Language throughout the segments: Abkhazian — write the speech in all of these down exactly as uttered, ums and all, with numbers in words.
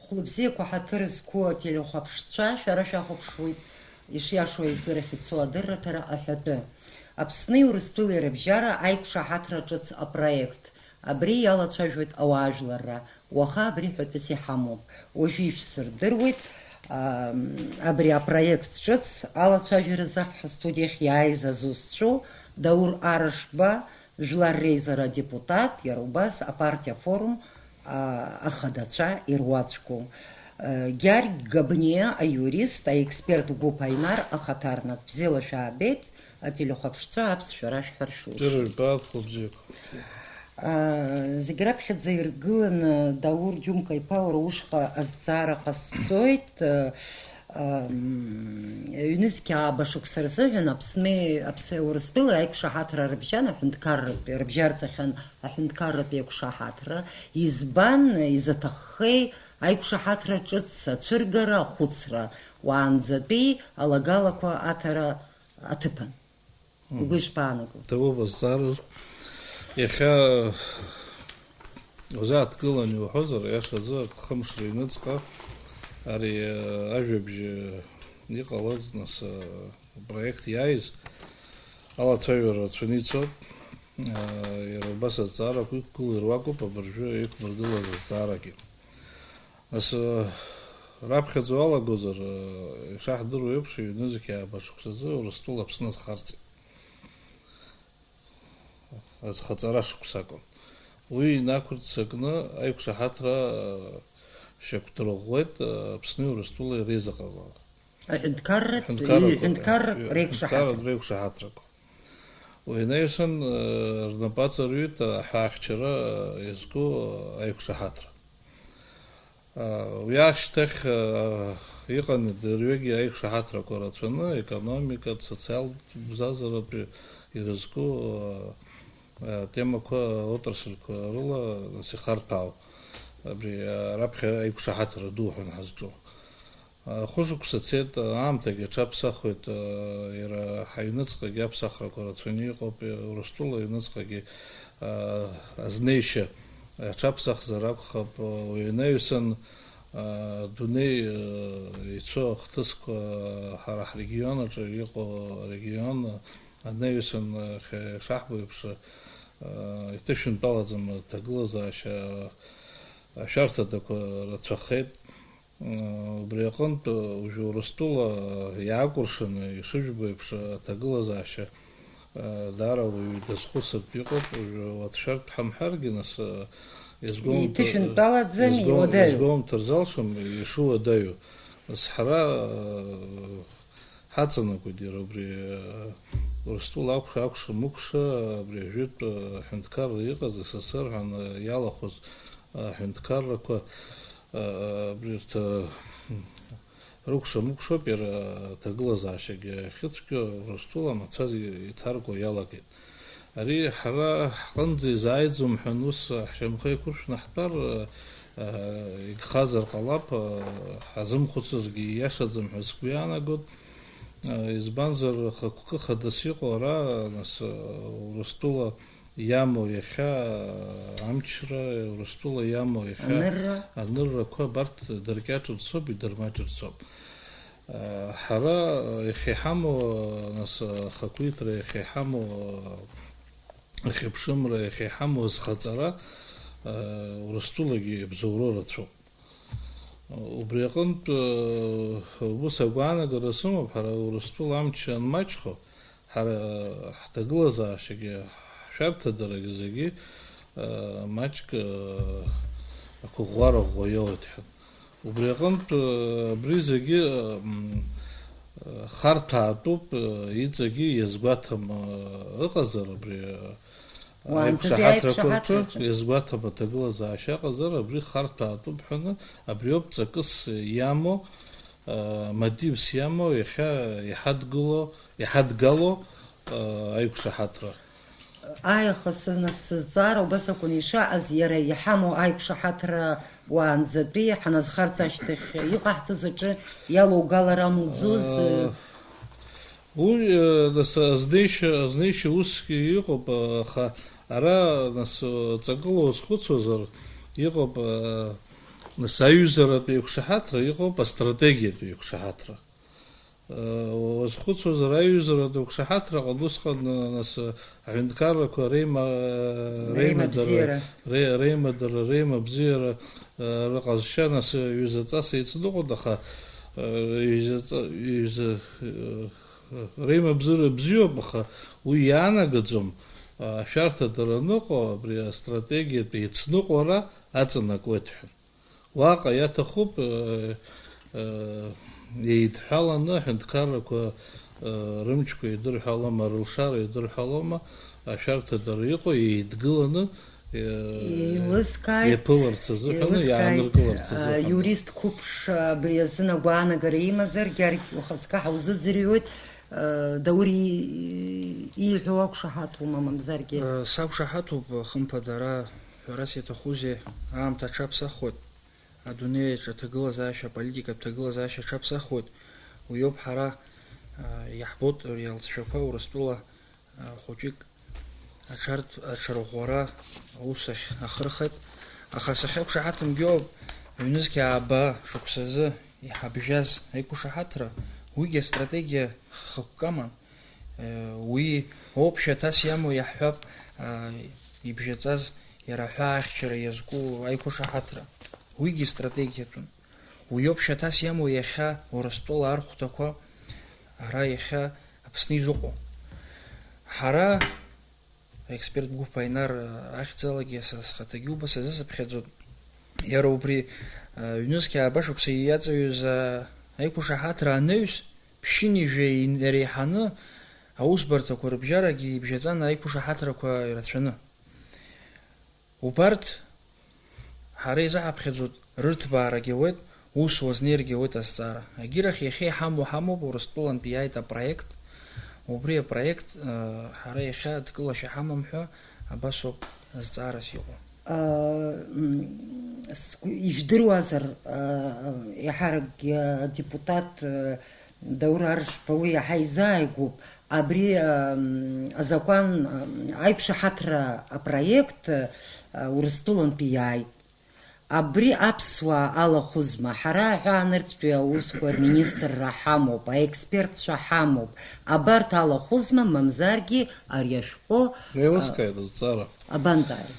Хәлыбзиақәа ҳаҭыр зқәу ателехәаԥшцәа, шәара шәахәаԥшуеит, ишиашоу аефир ахь ицо адырраҭара аҳәатәы. Аԥсни Урыстәылеи рыбжьара аиқәшаҳаҭра ҿыц апроект. Абри иалацәажәоит ауаажәларра. Уаха абри ҳәатәыс иҳамоуп. Уажәы ишәсырдыруеит, ам, абри апроект ҿыц алацәажәаразы ҳстудиахь иааиз азусҭцәоу Даур Арышба, жәлар реизара адепутат, иара убас апартиа форум, а, ахадацәа ируаӡәку. Э, Гьаргь Габниа аиурист, аексперт гәыԥ Аинар ахаҭарнак. Бзиала шәаабеит, ателехәаԥшцәа аԥсшәа рашәҳәар шәылшоит. Џьара жәбап, хәылбзиақәа. А, зегь раԥхьаӡа иргыланы, Даур Џьумка-иԥа, уара ушҟа азҵаара ҟасҵоит. Э, ам, ҩнызқь ааба шықәса рзыҳәан Аԥсни, Аԥс-, Урыстәылеи аиқәшаҳаҭра рыбжьан аҳәынҭқарратә, рыбжьарҵахьан аҳәынҭқарратә еиқәшаҳаҭра. Избан, изаҭаххеи аиқәшаҳаҭра ҿыц ацәыргара, ахәыцра, уаанӡатәи алагалақәа аҭара аҭыԥан? Мгм. Угәы ишԥаанаго? Ҭабуп азҵаара. Иахьа узааҭгылан иуҳәозар, иашазы, хымш рыҩныҵҟа ари, э, ажәабжь, э, иҟалаз, нас, э, апроект иааиз алацәажәара рацәаны ицоит. Э, иара убас азҵаарақәа иқәгылоу ируакуп абыржәы иқәмыргылаз азҵаарагьы. Нас, э, раԥхьаӡа уалагозар, э, ишаҳдыруа еиԥш, ҩнызқь ааба шықәсазы Урыстәыла Аԥсны азхарҵеит. Азхаҵара шықәсакәын. Уи инақәырццакны аиқәшаҳаҭра, э, шьақәдырӷәӷәеит, э, Аԥсни Урыстәылеи реизыҟазаара. Аҳәынҭқарратә, аҳәынҭқарратә, ҩ-, ҳәынҭқарратә реиқәшаҳаҭра. Ҳәынҭқарратә реиқәшаҳаҭрақәа. Уи анаҩсан, э, рнапы аҵарҩит аҳәаахьчара, э, иазку, э, аиқәшаҳаҭра. Э, уи ашьҭахь, э, иҟан идырҩегьых аиқәшаҳаҭрақәа рацәаны, економикатә, социалтә бзазаратә ирызку, э, э, темақәа, отрасльқәа рыла, нас, ихарҭәаау, абри, э, раԥхьа аиқәшаҳаҭра ду ҳәа ҳазҿу. Хәышықәса цеит, аамҭагьы аҽаԥсахуеит, иара ҳаҩныҵҟагьы аԥсахрақәа рацәаны иҟоуп, Урыстәыла аҩныҵҟагьы азнеишьа аҽаԥсахзар акәхап, уи анаҩсан адунеи ицо ахҭысқәа ҳара ҳрегион аҿы иҟоу арегион анаҩсан, шаҳбо еиԥш, иҭышәынтәалаӡам аҭагылазаашьа, ашәарҭадақәа рацәахеит. Убри аҟынтә, уажәы Урыстәыла иаакәыршаны ишыжәбо еиԥш, аҭагылазаашьа даара уаҩы дазхәыцыртә иҟоуп. Уажәы уацәшәартә ҳамҳәаргьы, нас, иазгәоумҭа-, иҭышәынтәалаӡами, иазгәоу-, уадаҩу? Иазгәоумҭар залшом ишуадаҩу. Нас ҳара ҳаҵанакуеит иара убри, Урыстәыла акәша-, акәша-мыкәша, абри ажәытә ҳәынҭқарра иҟаз, С С Р ҳәа иалахәыз аҳәынҭқаррақәа, абри урҭ, рыкәша-мыкәшоуп иара аҭагылазаашьагьы ахьыцәгьоу, Урыстәыла мацәаз ицаркуа иалагеит. Ари ҳара ҳҟынӡа изааиӡом ҳәа ус ҳшьамхы еиқәыршәны ҳтәар, игхазар ҟалап, ҳазымхәыцызгьы ииашаӡам ҳәа сгәы иаанагоит. Избанзар, хықәкы хадас иҟоу ара, нас, Урыстәыла иамоу иахьа амчра, Урыстәыла иамоу иахьа анырра, аныррақәа абарҭ дыркьаҿырцоуп, идырмаҷырцоуп. Ҳара иахьа иҳамоу, нас, ахақәиҭра, иахьа иҳамоу ахьыԥшымра, иахьа иҳамоу азхаҵара, Урыстәылагьы иабзоуроу рацәоуп. Убри аҟынтә, ус агәаанагара сымоуп, ҳара Урыстәыла амч анмаҷхо, ҳара ҳҭагылазаашьагьы, ҳшәарҭадарагьы зегьы, маҷк, ақәыӷәӷәара ӷәӷәа иоуеит ҳәа. Убри аҟынтә, абри зегьы, м, харҭәаатәуп, иҵегьы иазгәаҭам, ыҟазар, абри, уаанӡатәи аиқәшаҳаҭрақәа рҿы, аиқәшаҳаҭраҿы иазгәаҭам аҭагылазаашьа ыҟазар, абри харҭәаатәуп ҳәаны, абриоуп ҵакыс иамоу, мотивс иамоу, иахьа иҳадгыло, иҳадгало, аиқәшаҳаҭра. Аиаха сына сызҵаара убас акәын ишааз, иара иҳамоу аиқәшаҳаҭра уаанӡатәи ҳаназхарц ашьҭахь иҟаҳҵаз аҿы иалоугалар амуӡоз? Э, уи, э, нас, азнеишьа, азнеишьа усгьы иҟоуп, аха ара, нас, ҵакыла уазхәыцуазар, иҟоуп, э, Нас аҩызаратә еиқәшаҳаҭра иҟоуп астратегиатә еиқәшаҳаҭра. Уазхәыцуазар, аҩызаратә еиқәшаҳаҭраҟны усҟан, нас, аҳәынҭқаррақәа реима-, Реимадара, реимабзиара. Ре-, реимадара, реимабзиара, рыҟазшьа, нас, ҩызаҵас еицныҟәон, аха, ҩызаҵа-, ҩыза-, реимабзиара бзиоуп, аха уи иаанагаӡом, ашәарҭадара аныҟоу абри астратегиатә еицныҟәара аҵанакуеит ҳәа. Уаҟа иаҭахуп, э, э, еидҳәаланы аҳәынҭқаррақәа, э, рымчқәа еидырҳәалома, рылшара еидырҳәалома, ашәарҭадара иҟоу еидгыланы, э, Еилыскааит, еиԥыларц азыҳәаны, еилыскааит, иааныркыларц а, азыҳәаны. Иурист қәыԥш абри азын агәаанагара имазаргьы, аргь ухаҵкы ҳаузыӡырҩуеит, а, Даур и-, ииҳәо уақәшаҳаҭума, мамзаргьы? Э, сақәшаҳаҭуп, хымԥада, ара ҳәарас иаҭахузеи, аамҭа аҽаԥсахуеит. Адунеи аҿы аҭагылазаашьа, аполитикатә ҭагылазаашьа аҽаԥсахуеит. Уиоуп ҳара, а, иаҳбоит ари алҵшәақәа Урыстәыла, а, хәыҷык аҽарҭ-, аҽарӷәӷәара аус ахь ахырхеит. Аха сахьақәшаҳаҭымгьы ауп, ҩнызқь ааба шықәсазы иҳабжьаз аиқәшаҳаҭра, уигьы астратегиа хықәкы аман. Уи оуп шьаҭас иамоу, иаҳҳәап, ибжьаҵаз иара аҳәаа ахьчара иазку аиқәшаҳаҭра. Уигьы стратегиатәын. Уиоуп шьаҭас иамоу иахьа Урыстәыла архәҭақәа ара иахьа Аԥсны изыҟоу. Ҳара, аексперт гәыԥ Аинар ахьӡалагьы са схаҭагьы убас азысыԥхьаӡоит. Иара убри, ҩнызқь ааба шықәса иаҵаҩыз аиқәшаҳаҭра анаҩс, ԥшьынҩажәа инареиҳаны аусбарҭақәа рыбжьарагьы ибжьаҵан аиқәшаҳаҭрақәа ирацәаны. Убарҭ ҳара изаҳаԥхьаӡоит, рырҭбаарагьы ауеит, ус уазнеиргьы ауеит азҵаара. Агьырахь иахьа иҳамоу ҳамоуп, Урыстәылантәи иааит апроект. Убри апроект, ы, ҳара иахьа дкылашьа ҳамам ҳәа абас ауп азҵаарас иҟоу. А, м, сгәы ижәдыруазар, а, еиҳаракгьы адепутат, а, Даур Аршба уи иаҳа изааигәоуп. Абри, а, м, азакәан, а, аиқәшаҳаҭра апроект, а, Урыстәылантәи иааит. Абри аԥсуаа алахәызма? Ҳара аҳәаанырцәтәи аусқәа рминистрра ҳамоуп, аекспертцәа ҳамоуп. Абарҭ алахәызма, мамзаргьы ари ашәҟәы, а, Еилыскааит азҵаара. Абантәааи?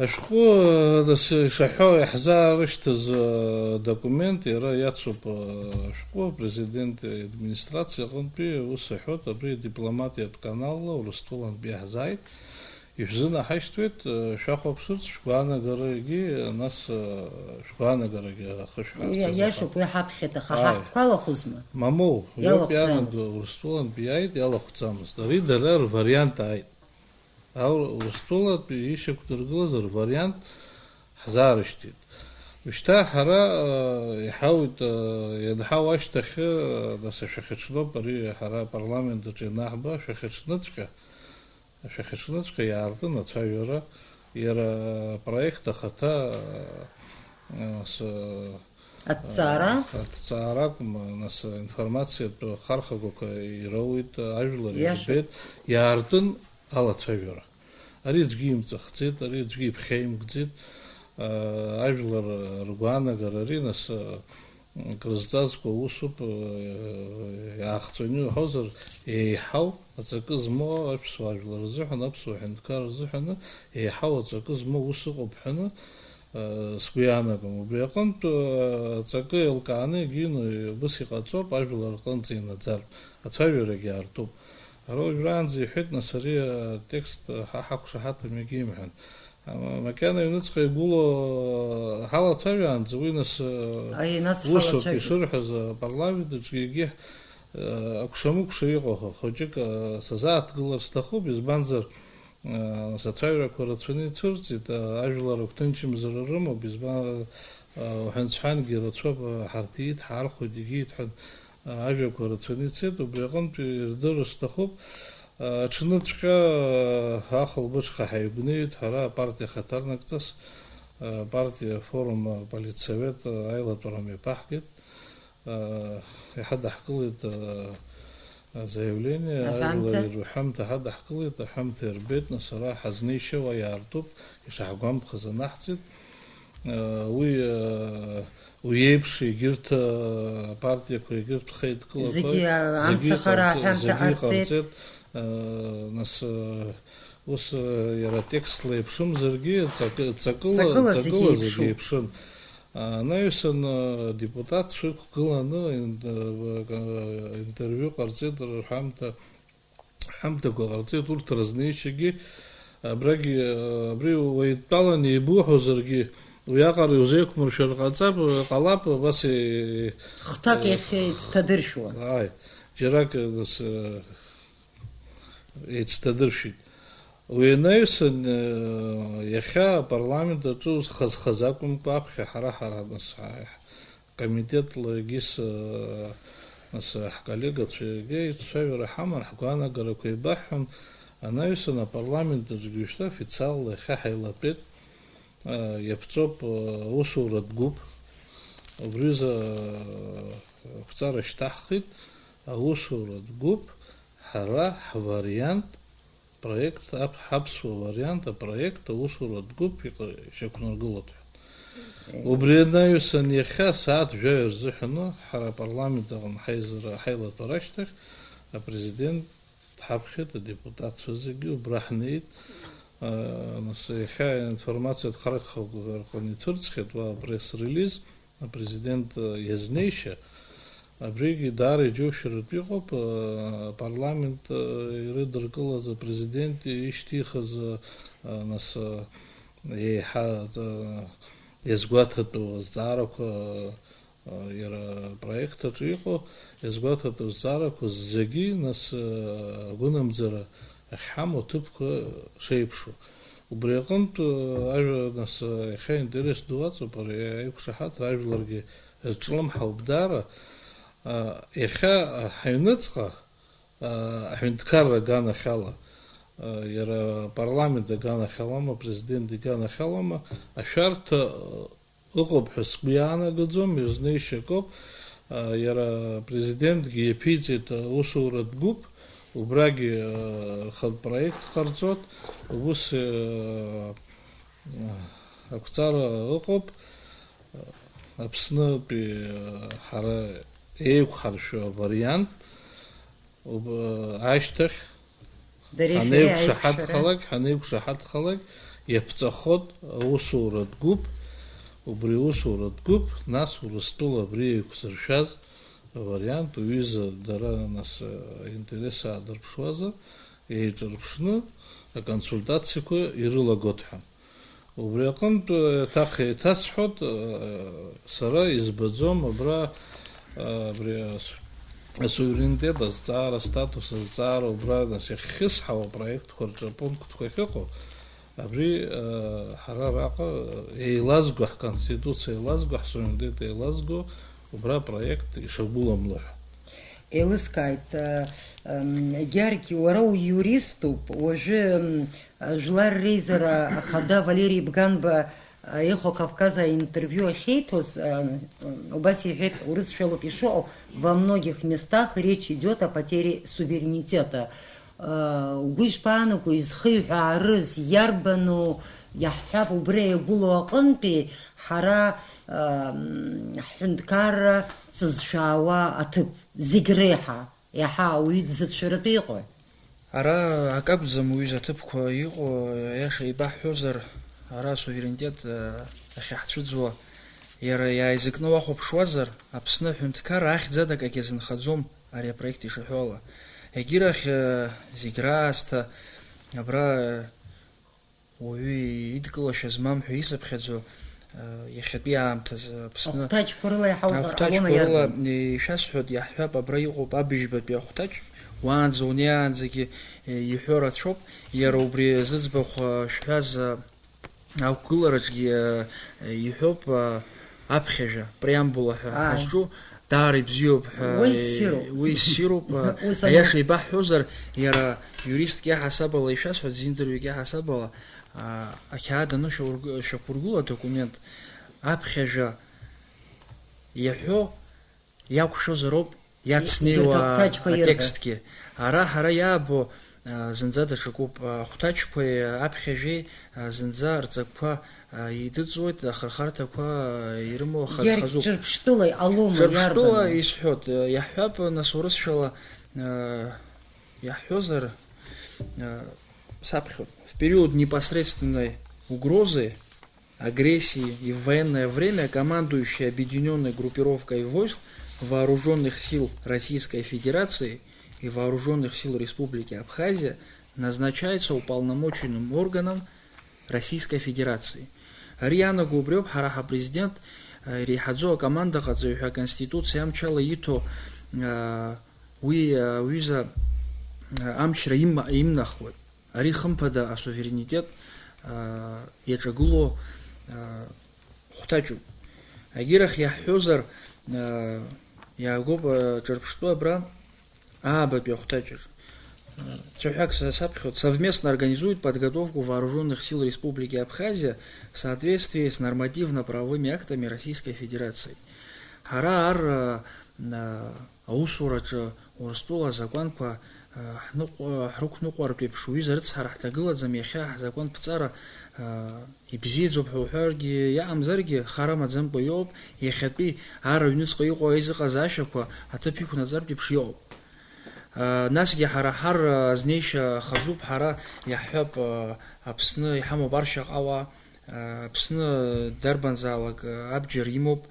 Ашәҟәы, нас, ишаҳәо, иаҳзаарышьҭыз, э, документ иара иацуп, э, ашәҟәы апрезидент иадминистрациа аҟынтәи ус аҳәоит, абри адипломатиатә каналла Урыстәылантәи иаҳзааит, ишәзынаҳашьҭуеит, э, шәахәаԥшырц шәгәаанагарагьы, нас, э, шәгәаанагарагьы ахышәҳәарц азыҳәан. Иа-, иашоуп, уи ҳаԥхьеит, аха ҳаҳтәқәа алахәызма? Мамоу, уи ауп иаанагӡо, Урыстәылантәи иааит, иалахәӡамызт. Ари дара рвариант ааит. Ау-, Урыстәылатәи ишьақәдыргылаз рвариант ҳзаарышьҭит. Ушьҭа ҳара, э, иҳауит, э, ианҳау ашьҭахь, э, нас ашәахьаҽноуп ари ҳара апарламент аҿы ианаҳба, ашәахьаҽныҵәҟьа, ашәахьаҽныҵәҟьа иаартын ацәажәара, иара апроект ахаҭа, э, с-, Аҭҵаара? Аҭҵаара акәым, нас, аинформациатә хархагақәа ироуит, ажәлар ирбеит, иаартын алацәажәара. Ари аӡәгьы имҵахӡеит, ари аӡәгьы иԥхьаимкӡеит, ажәлар ргәаанагара ари, нас, крызҵазкуа усуп, иаахҵәаны иуҳәозар, еиҳау аҵакы змоу аԥсуа жәлар рзыҳәан, аԥсуа ҳәынҭқар рзыҳәаны еиҳау аҵакы змоу ус ыҟоуп ҳәаны, сгәы иаанагом. Убри аҟынтә, аҵакы еилкааны егьины убыс иҟаҵоуп, ажәлар рҟынӡа инаӡартә, ацәажәарагьы аартуп. Ара уажәраанӡа иҳәеит, нас, ари атекст ҳа ҳақәшаҳаҭым егьимҳәан. Макьана аҩныҵҟа игәыло ҳалацәажәаанӡа, уи, нас, Аи, нас усоуп ҳалацәажәап. Ишырҳәаз апарламент аҿы егьи, акәша-мыкәша иҟоу хәыҷык сазааҭгылар сҭахуп, избанзар, Нас ацәажәарақәа рацәаны ицәырҵит, ажәлар агәҭынчымзара рымоуп, избан, уҳәан-сҳәангьы рацәоуп, ҳарҭиит, ҳаархәоит, егьиит ҳәа, ажәақәа рацәаны ицеит, убри аҟынтә ирдырыр сҭахуп, аҽныҵәҟьа ахәылбыҽха ҳаигәныҩит, ҳара апартиа хаҭарнакҵас, апартиа афорум, аполитсовет аилатәара мҩаԥаҳгеит. Иаҳа даҳкылеит, заявление, Аҳәамҭа? Ажәлар ирҳәамҭа ҳадаҳкылеит, аҳәамҭа ирбеит, нас ара ҳазнеишьа уа иаартуп, ишаҳгәамԥхаз анаҳҵеит. Уи, уи еиԥш егьырҭ апартиақәа, егьырҭ хеидкылақәа зегьы, зегьы амцахара иҟарҵеит, аҳәамҭа зегьы ҟарҵеит. Иҟарҵеит. Нас, ус, иара атекстла еиԥшымзаргьы, ҵакы-, ҵакыла, ҵакыла зегьы ҵакыла зегьы еиԥшуп. Еиԥшын. Анаҩсан, адепутатцәа ықәгыланы, ин-, интервиу ҟарҵеит, рҳәамҭа ҳамҭақәа ҟарҵеит, урҭ рызнеишьагьы, абрагьы, абри уаҩытәаланы еибуҳәозаргьы, уиаҟара иузеиқәмыршәар ҟаҵап, ҟалап, абас е-, Хҭак е-, иахьа еицҭадыршәуа. Ааи, џьарак, нас, еицҭадыршәит. Уи анаҩсан, иахьа апарламент аҿы узхаз-хаз акәымкәа, аԥхьа ҳара, ҳара, нас, ҳа-, Комитетла егьыс, нас, ҳколлегацәа егьа ицәажәара ҳаман, ҳгәаанагарақәа еибаҳҳәон, анаҩсан апарламент аҿгьы уажәшьҭа официалла иахьа ҳаилатәеит, иаԥҵоуп аусуратә гәыԥ, убри рзы ақәҵара шьҭаҳхит, аусуратә гәыԥ ҳара ҳвариант проект, ап-, ҳаԥсуа вариант апроект аусуратә гәыԥ иҟ-, ишьақәнаргылоит ҳәа. Убри анаҩсан иахьа асааҭ жәаҩа рзыҳәаны ҳара апарламент аҟны ҳаизара, ҳаилатәара ашьҭахь апрезидент дҳаԥхьеит, адепутатцәа зегьы убра ҳнеит. Нас иахьа аинформациатә харакқәа рҟны ицәырҵхьеит уа апресс-релиз. Апрезидент, э, иазнеишьа, абригьы даара иџьоушьаратәы иҟоуп, э, апарламент, э, ирыдыркылаз апрезидент ишьҭихыз, э, э, нас, э, еиҳа, э, иазгәаҭатәу азҵаарақәа, э, иара апроект аҿы иҟоу, иазгәаҭатәу азҵаарақәа зегьы, нас, э, агәынамӡара ахьҳамоу аҭыԥқәа шеиԥшу. Убри аҟынтә, э, ажәа, нас, э, иахьа интерес ду аҵоуп ари аиқәшаҳаҭра, ажәларгьы рҿлымҳауп даара. Э, иахьа, э, ҳаҩныҵҟа, э, аҳәынҭқарра аганахьала, э, иара апарламент аганахьалама, апрезидент иганахьалама, ашәарҭа, э, ыҟоуп ҳәа сгәы иаанагаӡом, ирзнеишьа акоуп. Иара апрезидентгьы иаԥиҵеит аусуратә гәыԥ, убрагьы рхатә проект ҟарҵоит, ус ақәҵара ыҟоуп. Аԥснытәи ҳара еиқәҳаршәо авариант, Уб-, ашьҭахь, Дареи шәареи ҳанеиқәшаҳаҭхалак, аиқәшәара. Ҳанеиқәшаҳаҭхалак, иаԥҵахот аусуратә гәыԥ, убри аусуратә гәыԥ, нас Урыстәыла абри еиқәзыршәаз авариант, уҩыза дара, нас, аинтерес аадырԥшуазар, еиҿырԥшны аконсультациақәа ирылагот ҳәа. Убри аҟынтә, еиҭах еиҭасҳәот, сара избаӡом абра, абри ас-, асуверенитет азҵаара, астатус азҵаара убра, нас, иахьхьысҳауа апроектқәа рҿы апунктқәа ахьыҟоу, абри, ҳара араҟа еилазго, ҳконституциа еилазго, ҳсуверенитет еилазго убра апроект ишагәыламло ҳәа. Еилыскааит, э, м, Гьаргь, уара уиуриступ, уажәы, м, Жәлар Реизара Ахада Валери Бганба, э, Ехо Кавказа интервиу ахьеиҭоз, э, убас иҳәеит, урысшәалоуп ишыҟоу, во многих местах речь идёт о потере суверенитета. Э, угәы ишԥаанаго, изхиҳәаарыз, иарбану, иаҳҳәап, убра иагәылоу аҟынтәи ҳара, э, м, ҳҳәынҭқарра ҵызшәаауа аҭыԥ, зегь реиҳа. Иаҳа ауаҩы дзыцәшәаратәы иҟои? Ара акы акәӡам уҩыза аҭыԥқәа иҟоу, аиаша еибаҳҳәозар, ара асуверенитет, э, ахьаҳцәыӡуа, иара иааизакны уахәаԥшуазар, Аԥсны аҳәынҭқарра ахьӡ ада акагьы азынхаӡом, ари апроект ишаҳәо ала. Егьирахь, э, зегь раасҭа абра, э, Уаҩы идкылашьа змам ҳәа исыԥхьаӡо, иахьатәи аамҭазы Аԥсны ахәҭаҷқәа рыла иаҳауҳәар ҟалома, ахәҭаҷқәа рыла, иарбан? Ишәасҳәоит, иаҳҳәап, абра иҟоуп абыжьбатәи ахәҭаҷ, уаанӡа унеиаанӡагьы иҳәо рацәоуп, иара убри зыӡбахә шәҳәаз ақәгылараҿгьы иҳәоуп, аԥхьажәа, преамбула ҳәа Ааи. Ҳазҿу, Даара ибзиоуп ҳәа, уи ссируп. Уи ссируп, ус аиаша ами. Ибаҳҳәозар, иара иуристк иаҳасабала ишәасҳәоит, зинӡырҩык иаҳасабала, а, ақьаад анышьақәыргыла адокумент аԥхьажәа иаҳәо иақәшәозароуп иацнеиуа егьырҭ ахәҭаҷқәа ирҳәо. Атекстгьы. Ара ҳара иаабо, а, зынӡа даҽакуп. Ахәҭаҷқәеи аԥхьажәеи, а, зынӡа рҵакқәа, а, еидыҵуеит, ахырхарҭақәа, а, ирымоу хаз-, Иаргь хазуп. Ҿырԥштәыла иҟалома, Ҿырԥштәыла иарбану? Исҳәоит, а, иаҳҳәап, нас, урысшәала, а, иаҳҳәозар, а, саԥхьоит. В период непосредственной угрозы, агрессии и в военное время командующий объединённой группировкой войск Вооружённых сил Российской Федерации и Вооружённых сил Республики Абхазия назначается уполномоченным органом Российской Федерации. Ари иаанаго убриоуп, ҳара ҳапрезидент, э, иреиҳаӡоу акомандаҟаҵаҩ ҳәа аконституциа амчала иҭо, э, уи, э, аҩыза, э, амчра има-, имнахуеит. Ари, хымԥада, асуверенитет, аа, иаҿагылоу, аа, хәҭаҷуп. Егьирахь иаҳҳәозар, аа, иаагоуп, аа, ҿырԥштәы абра, аабатәи ахәҭаҷаҿ. Аа, цәаҳәак са-, саԥхьоит, совместно организует подготовку вооружённых сил Республики Абхазия в соответствии с нормативно-правовыми актами Российской Федерации. Ҳара ар, аа, аа, Аусураҿы Урыстәыла азакәанқәа, а, ҳныҟәа-, ҳрықәныҟәартә еиԥш, уҩыза рыцҳара ҳҭагылаӡам, иахьа ҳзакәанԥҵара, а, ибзиаӡоуп ҳәа уҳәаргьы, иаамзаргьы, хар амаӡамкәа иоуп, иахьатәи ар аҩныҵҟа иҟоу аизыҟазаашьақәа аҭыԥ иқәнаҵартә еиԥш иҟоуп. А, насгьы ҳара ҳар, а, азнеишьа хазуп, ҳара иаҳҳәап, а, Аԥсны иҳамоуп ар шьаҟауаа, Аԥсны дарбанзаалак абџьар имоуп,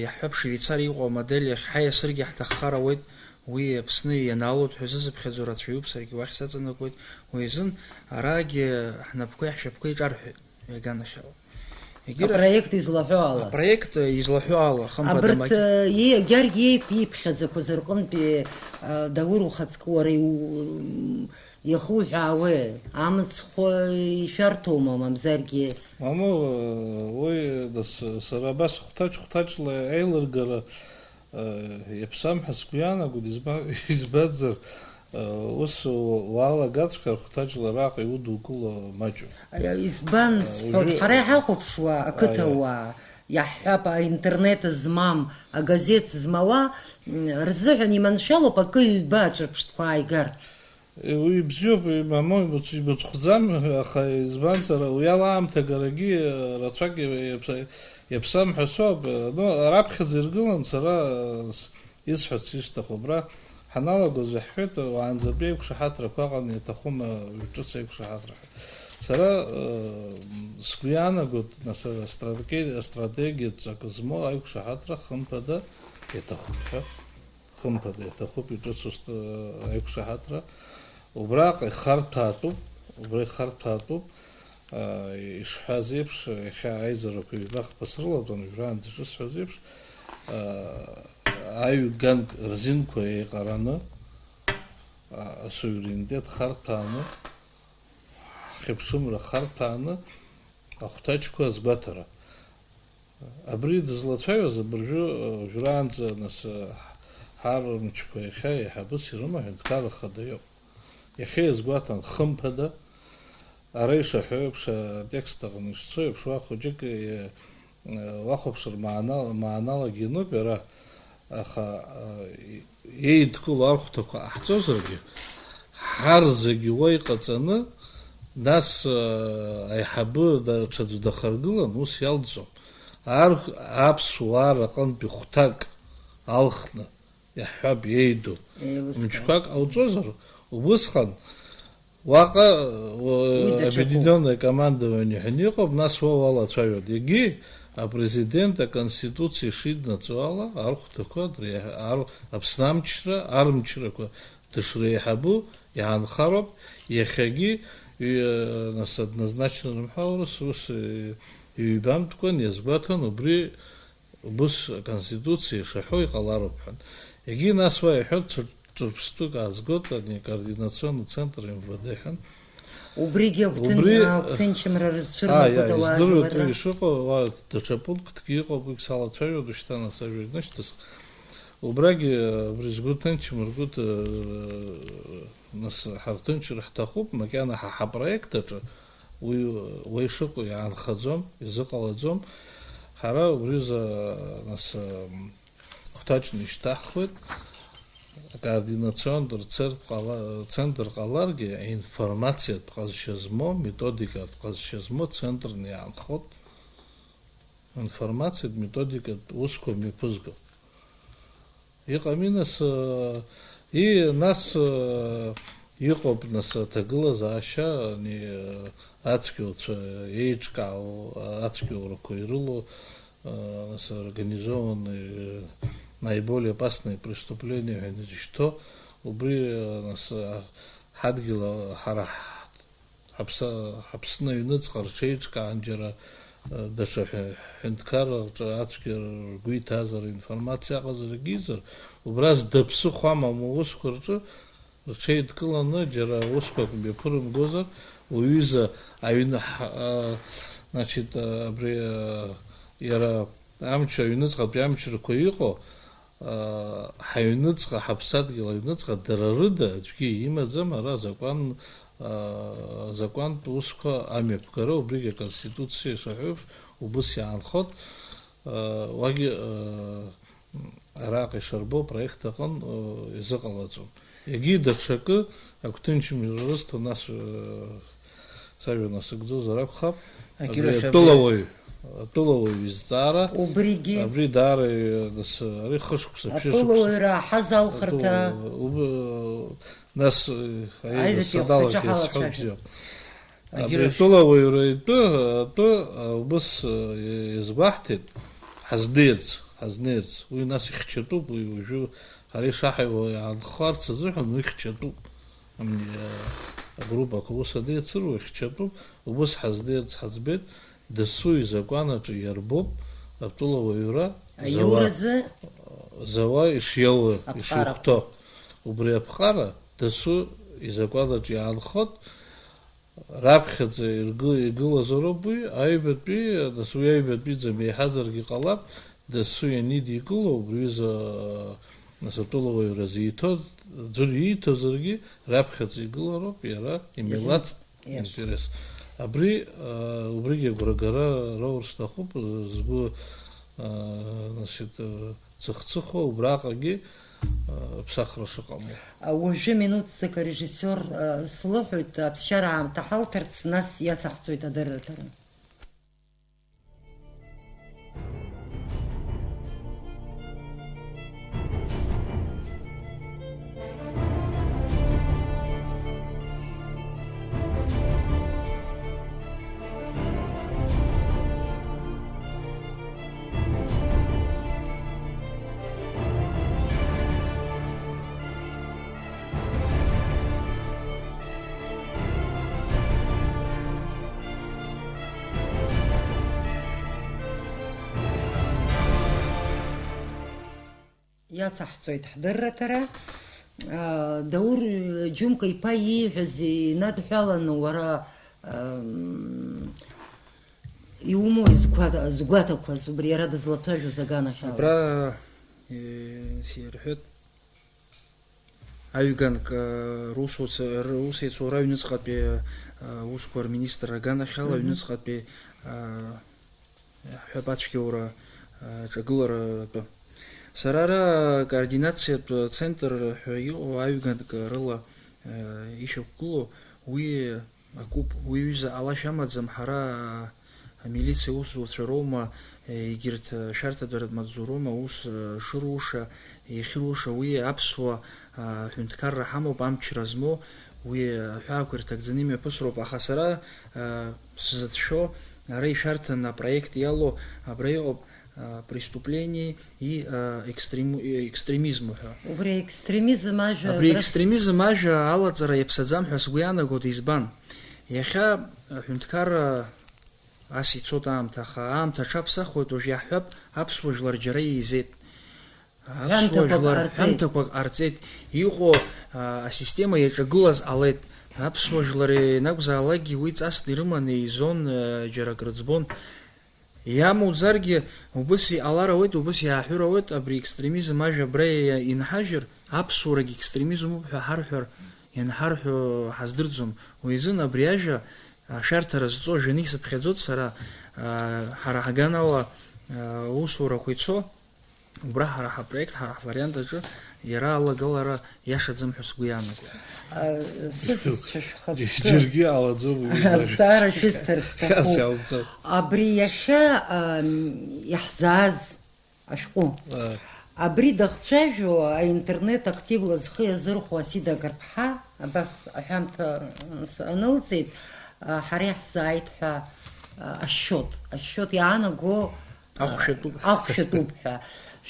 иаҳҳәап, Швеицариа иҟоу амодель ахь ҳаиасыргьы ҳҭаххар ауеит, уи Аԥсны ианаалоит ҳәа зызыԥхьаӡо рацәаҩуп, саргьы уахь саҵанакуеит, уи азын арагьы ҳнапқәеи ҳшьапқәеи ҿарҳәеит, иаганахьала. Егьирахь Апроект излаҳәо ала. Апроект излаҳәо ала, хымԥада, Абарҭ, маҷ- э, иагьаргь иеиқә-, ииԥхьаӡақәаз рҟынтәи, э, Даур, ухаҵкы уара иу-, Иахуҳәаауеи, амыцхә ишәарҭоума, мамзаргьы? Мамоу, уи нас, сара абас хәҭаҷ-хәҭаҷла аилыргара, э, иаԥсам ҳәа сгәы иаанагоит, изба-, избанзар, э, ус у-, уалагаҵәҟьар хәҭаҷла араҟа иудукыло маҷуп. Избан Э, сҳәоит, уажәы ҳара иҳахәаԥшуа ақыҭауаа, Аиа. Иаҳҳәап, аинтернет змам, агазеҭ змауа, м, рзыҳәан иманшәалоуп акы-ҩба аҿырԥштәқәа ааигар. Уи бзиоуп, имамоу, имыцхәӡам, аха избанзар, уи ала аамҭагарагьы рацәак иаԥса-, иаԥсам ҳәа соуп. Ну, раԥхьаӡа иргылан сара, с-, исҳәарц исҭаху. Абра ҳаналагоз иаҳҳәеит, уаанӡатәи аиқәшаҳаҭрақәа аҟан иаҭахума, уаҩ ҿыц аиқәшаҳаҭра ҳәа. Сара, э, сгәы иаанагоит, нас, астратеги-, астратегиатә ҵак змоу аиқәшаҳаҭра хымԥада иаҭахуп ҳәа. Хымԥада иаҭахуп иҿыцу ст-, аиқәшаҳаҭра. Убраҟа ихарҭәаатәуп, убра ихарҭәаатәуп, а, ишҳәаз еиԥш, иахьа аизарақәа ҩбахԥа срылатәан, уажәраанӡа ишысҳәаз еиԥш, а, аҩ-ганк рзинқәа еиҟараны, а, асуверенитет харҭәааны, ҳхьыԥшымра харҭәааны, ахәҭаҷқәа азгәаҭара. Абри дызлацәажәоз абыржәы, уажәраанӡа, нас, ҳармчқәа иахьа еиҳабыс ирымоу аҳәынҭқарра хада иоуп. Иахьа иазгәаҭан, хымԥада, ара ишаҳәо еиԥш, атекст аҟны ишцо еиԥш, уа хәыҷык, е, уахәаԥшыр, маана-, мааналагьы иануп иара, аха, а, и-, еидкыло архәҭақәа ҟаҳҵозаргьы, ҳар зегьы уа иҟаҵаны, нас, а, аиҳабы даҽаӡә дахаргылан, ус иалҵӡом. Ар-, аԥсуаа рҟынтәи хәҭак алхны, иаҳҳәап, еиду Еилыскаа. Мчқәак ҟауҵозар, убысҟан Уаҟа, уа, Уи даҽакуп. Объединённое командование ҳәа иҟоуп, нас уа уалацәажәоит. Егьи апрезидент аконституциа ишиднаҵо ала, архәҭақәа дреиҳа-, ар-, Аԥсны амчра, армчрақәа дышреиҳабу иаанхароуп, иахьагьы, ҩ-, нас, однозначно рымҳәа, урыс, ус, ҩ-, ҩбамтәкәан иазгәаҭан, убри Убыс Аконституциа ишаҳәо иҟалароуп ҳәан. Егьи нас уа иҳәоит, ҿыр-, ҿырԥштәык аазгоит, ани координационный центр М В Д ҳәан. Убригьы агәҭын-, Убри агәҭынчымра рызцәырнагоит, Ааи, ааи, ауаа издыруеит жәлар уи ра- ишыҟоу, уа даҽа пунктгьы ыҟоуп, уигь салацәажәоит, ушьҭа нас ажәа инышьҭысх. Убрагьы, абри згәы ҭынчым, ргәы ҭ-, Нас ҳарҭынчыр ҳҭахуп, макьана ҳа ҳапроект аҿы уи, уи шыҟоу иаанхаӡом, изыҟалаӡом. Ҳара убри азы, нас, хәҭаҷны ишьҭаҳхуеит. Акоординационтә рцентр ҟала-, центр ҟаларгьы, аинформациатә ҟазшьа змоу, методикатә ҟазшьа змоу центрны иаанхот, информациатә методикатә усқәа мҩаԥызго. Иҟами, нас, э, и, нас, э, иҟоуп, нас, аҭагылазаашьа, ани, э, ацәгьауцәа еиҿкаау, э, ацәгьоурақәа ирылоу, э, нас, организованные, э, наиболее опасные преступления ҳәа инарышьҭо, убри, э, нас, э, ҳадгьыл, э, ҳара ҳ-, Ҳаԥса-, Ҳаԥсны аҩныҵҟа рҽеиҿкаан џьара, э, даҽа ҳәа-, ҳәынҭқарра рҿы ацәгьа ргәы иҭазар, информациа аҟазарагьы изар, убра зда ԥсыхәа амам аусқәа рҿы рҽеидкыланы џьара усқәак мҩаԥырымгозар, уҩыза аҩны ҳ-, а, значит, а, абри, а, иара амч, аҩныҵҟатәи амчрақәа иҟоу, ҳаҩныҵҟа, ҳаԥсадгьыл аҩныҵҟа дара рыда аӡәгьы имаӡам, ара азакәан, азакәантә усқәа амҩаԥгара, убригь аконституциа ишаҳәо еиԥш, убыс иаанхот, уагьы араҟа ишарбо апроект аҟын изыҟалаӡом. Егьи даҽакы, агәҭынчымҩа рысҭо, нас, сажәа насыгӡозар акәхап, Агьырахь абри абри атәылауаҩ, атәылауаҩ изҵаара, Убригьы. Абри даара, нас, ари хышықәса, ԥшьышықәса. Атәылауаҩра аҳазалхырҭа. Атәылауаҩ, уб-, нас, аиеи, Аҩбатәи садалак ахәҭаҿы иазҳәоит ҳалацәажәап. Бзиа. Абри Агьырахь. Атәылауаҩра итәы, атәы, а, убыс, а, иазгәаҳҭеит, ҳазнеирц, ҳазнеирц. Уи нас ихьчатәуп, уи уажәы ҳара ишаҳаиуа иаанхарц азыҳәан уи хьчатәуп. Амни, а, агруппақәа ус анеицыруа ихьчатәуп, убыс ҳазнеирц ҳаӡбеит, дасу изакәан аҿы иарбоуп атәылауаҩра Аиуразы зауа, зауа ишиауа, аԥҟара. Ишихәҭоу. Убри аԥҟара дасу изакәан аҿы иаанхот, раԥхьаӡа иргы-, игылазароуп уи, аҩбатәи, нас уи аҩбатәиӡам еиҳазаргьы ҟалап, дасу ианидикыло, убри ҩыза, нас атәылауаҩра зиҭо, аӡәыр ииҭозаргьы, раԥхьаӡа игылароуп иара имилаҭ Иа. Интерес. Абри, а, убригьы агәрагара роур сҭахуп, згәы, а, значит, а, цыхцыхуа, убраҟагьы, а, ԥсахра шыҟаму. А, уажәы минуҭ ҵак арежиссиор, а, слыҳәоит, аԥсшьара аамҭа ҳалҭарц, нас иацаҳҵоит адырраҭара. Иацаҳҵоит ҳдырраҭара. Даур Џьумка иԥа ииҳәаз инадҳәаланы, уара, ам, иумои згәа-, згәаҭақәаз, убри иара дызлацәажәоз аганахьала? Абра, э, сирҳәеит. Аҩганк, э, русуц-, русеицура аҩныҵҟатәи, э, усқәа рминистр аганахьала, Мгм. Аҩныҵҟатәи, э, ҳҳәап, ацәгьоура, э, ҿагылара атәы. Сара ара координациатә центр ҳәа иҟоу аҩганк рыла, э, ишьақәгылоу уи акуп. Уи ҩыза ҟалашьа амаӡам, ҳара амилициа усзуҩцәа роума, егьырҭ ашәарҭадаратә маҵзуроума ус шыруша, иахьыруша, уи аԥсуа аҳәынҭқарра ҳамоуп, амчра змоу, уи аҳәаақәа ирҭагӡаны имҩаԥысроуп, аха сара сзыцәшәо, ара ишәарҭан апроект иалоу, абра иҟоуп, а, преступление и, а, экстрему-, э, экстремизм ҳәа. Убри аекстремизм ажәа Абри абра- Аекстремизм ажәа алаҵара иаԥсаӡам ҳәа сгәы иаанагоит, избан? Иахьа аҳәынҭқарра ас ицоит аамҭа, аха аамҭа аҽаԥсахуеит, уажә иаҳҳәап, аԥсуа жәлар џьара еизеит. Аԥсуа Ҳәамҭақәак жәлар ҟарҵеит. Ҳәамҭақәак ҟарҵеит. Иҟоу, а, асистема иаҿагылаз ҟалеит. Аԥсуа жәлар ианакәзаалакгьы уи ҵасны ирыманы еизон, а, џьара акрыӡбон. Иамуӡаргьы, убыс иҟалар ауеит, убыс иааҳәыр ауеит, абри екстремизм ажәа абра иа-, инҳажьыр, аԥсуарагь екстремизмуп ҳәа ҳарҳәар, ианҳарҳәо ҳаздырӡом. Уи азын абри ажәа ашәарҭара зҵо жәанык сыԥхьаӡоит сара, аа, ҳара ҳаганала, аа, усурақәа ицо, Убра ҳара ҳапроект, ҳара ҳвариант аҿы иара алагалара иашаӡам ҳәа сгәы иаанагоит. А, сысасцәа шәхатәы Џьаргьы алаӡом уи. Азҵаара шәысҭар сҭахуп. Хьаас иаумҵан. Абри иахьа, а, иаҳзааз ашәҟәы. Ааи. Абри дахцәажәо аинтернет активла зхы иазырхәо Асида Гарԥҳа, абас аҳәамҭа анылҵеит, а, ҳара иаҳзааит ҳәа, а, ашьшьот. Ашьшьот иаанаго, а, Ахәшәатәуп. Ахәшәатәуп ҳәа.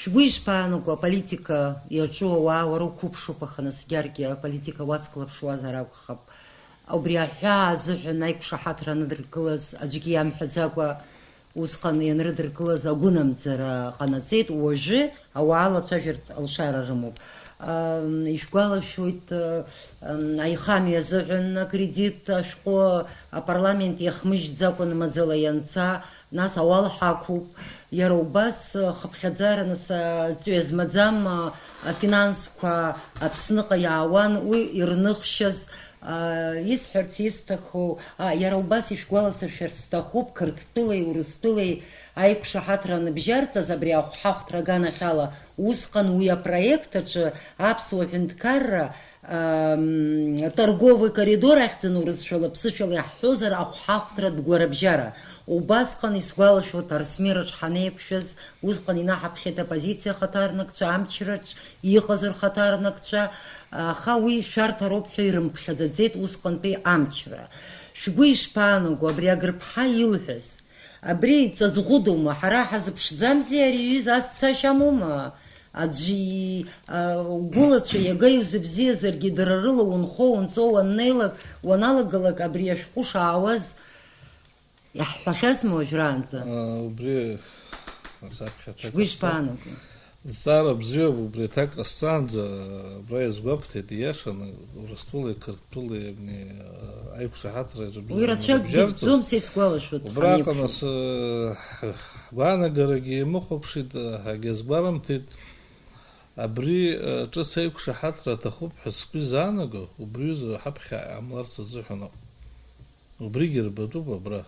Шәгәы ишԥаанаго, аполитика иаҿу ауаа уара уқәыԥшуп, аха насгьаргьы аполитика уацклаԥшуазар акәхап. Убри аҳәаа азыҳәан аиқәшаҳаҭра анадыркылаз аӡәгьы иамҳәаӡакәа, усҟан ианрыдыркылаз агәынамӡара ҟанаҵеит, уажәы ауаа лацәажәартә алшара рымоуп. Ам, ишәгәалашәоит, ам, аихамҩа азыҳәан акредит ашәҟәы апарламент иахмыжьӡакәан маӡала ианца, нас ауал ҳақәуп. Иара убас, хыԥхьаӡара, нас, аҵҩа змаӡам, а, афинансқәа Аԥсныҟа иаауан, уи ирныхшьаз, а, исҳәарц исҭаху, а, иара убас ишәгәаласыршәар сҭахуп, Қырҭтәылеи Урыстәылеи аиқәшаҳаҭра аныбжьарҵаз абри ахәҳахәҭра аганахьала, усҟан уи апроект аҿы аԥсуа ҳәынҭқарра, ам, торговый коридор ахьӡын урысшәала, ԥсышәала иаҳҳәозар, ахәҳахәҭратә гәарабжьара. Убасҟан исгәалашәоит Арсмираҿ ҳанеиқәшәаз, усҟан инаҳаԥхьеит апозициа ахаҭарнакцәа, амчраҿ иҟаз рхаҭарнакцәа, аха уи шәарҭароуп ҳәа ирымԥхьаӡаӡеит усҟантәи амчра. Шәгәы ишԥаанаго, абри Агрыԥҳа илҳәаз? Абри ҵаҵӷәыдоума, ҳара ҳазыԥшӡамзи ари иҩыза, ас цашьа амоума? Аӡәы и-, а, угәылацәа иага иузыбзиазаргьы дара рыла унхо, унҵо уаннеилак, уаналагалак абри ашәҟәы шаауаз иаҳҳәахьазма уажәраанӡа? А, убри саԥхьа аҭак Шәгәы ҟасҵа. Ишԥаанаго? Зҵаара бзиоуп, убри аҭак ҟасҵаанӡа, абра иазгәабҭеит, ииашаны, Урыстәылеи Қырҭтәылеи абни, а, аиқәшаҳаҭра ирыбжьарҵоз. Уи рацәак дырӡом, са исгәалашәоит, Убраҟа ҳанеиқәшәо. Нас, э, ҳгәаанагарагьы имыхәаԥшит, э, ҳагьазгәарымҭеит. Абри, э, ҿыц аиқәшаҳаҭра аҭахуп ҳәа сгәы изаанаго, убриазы ҳаԥхьа иаамларц азыҳәан ауп. Убригьы рбатәуп абра.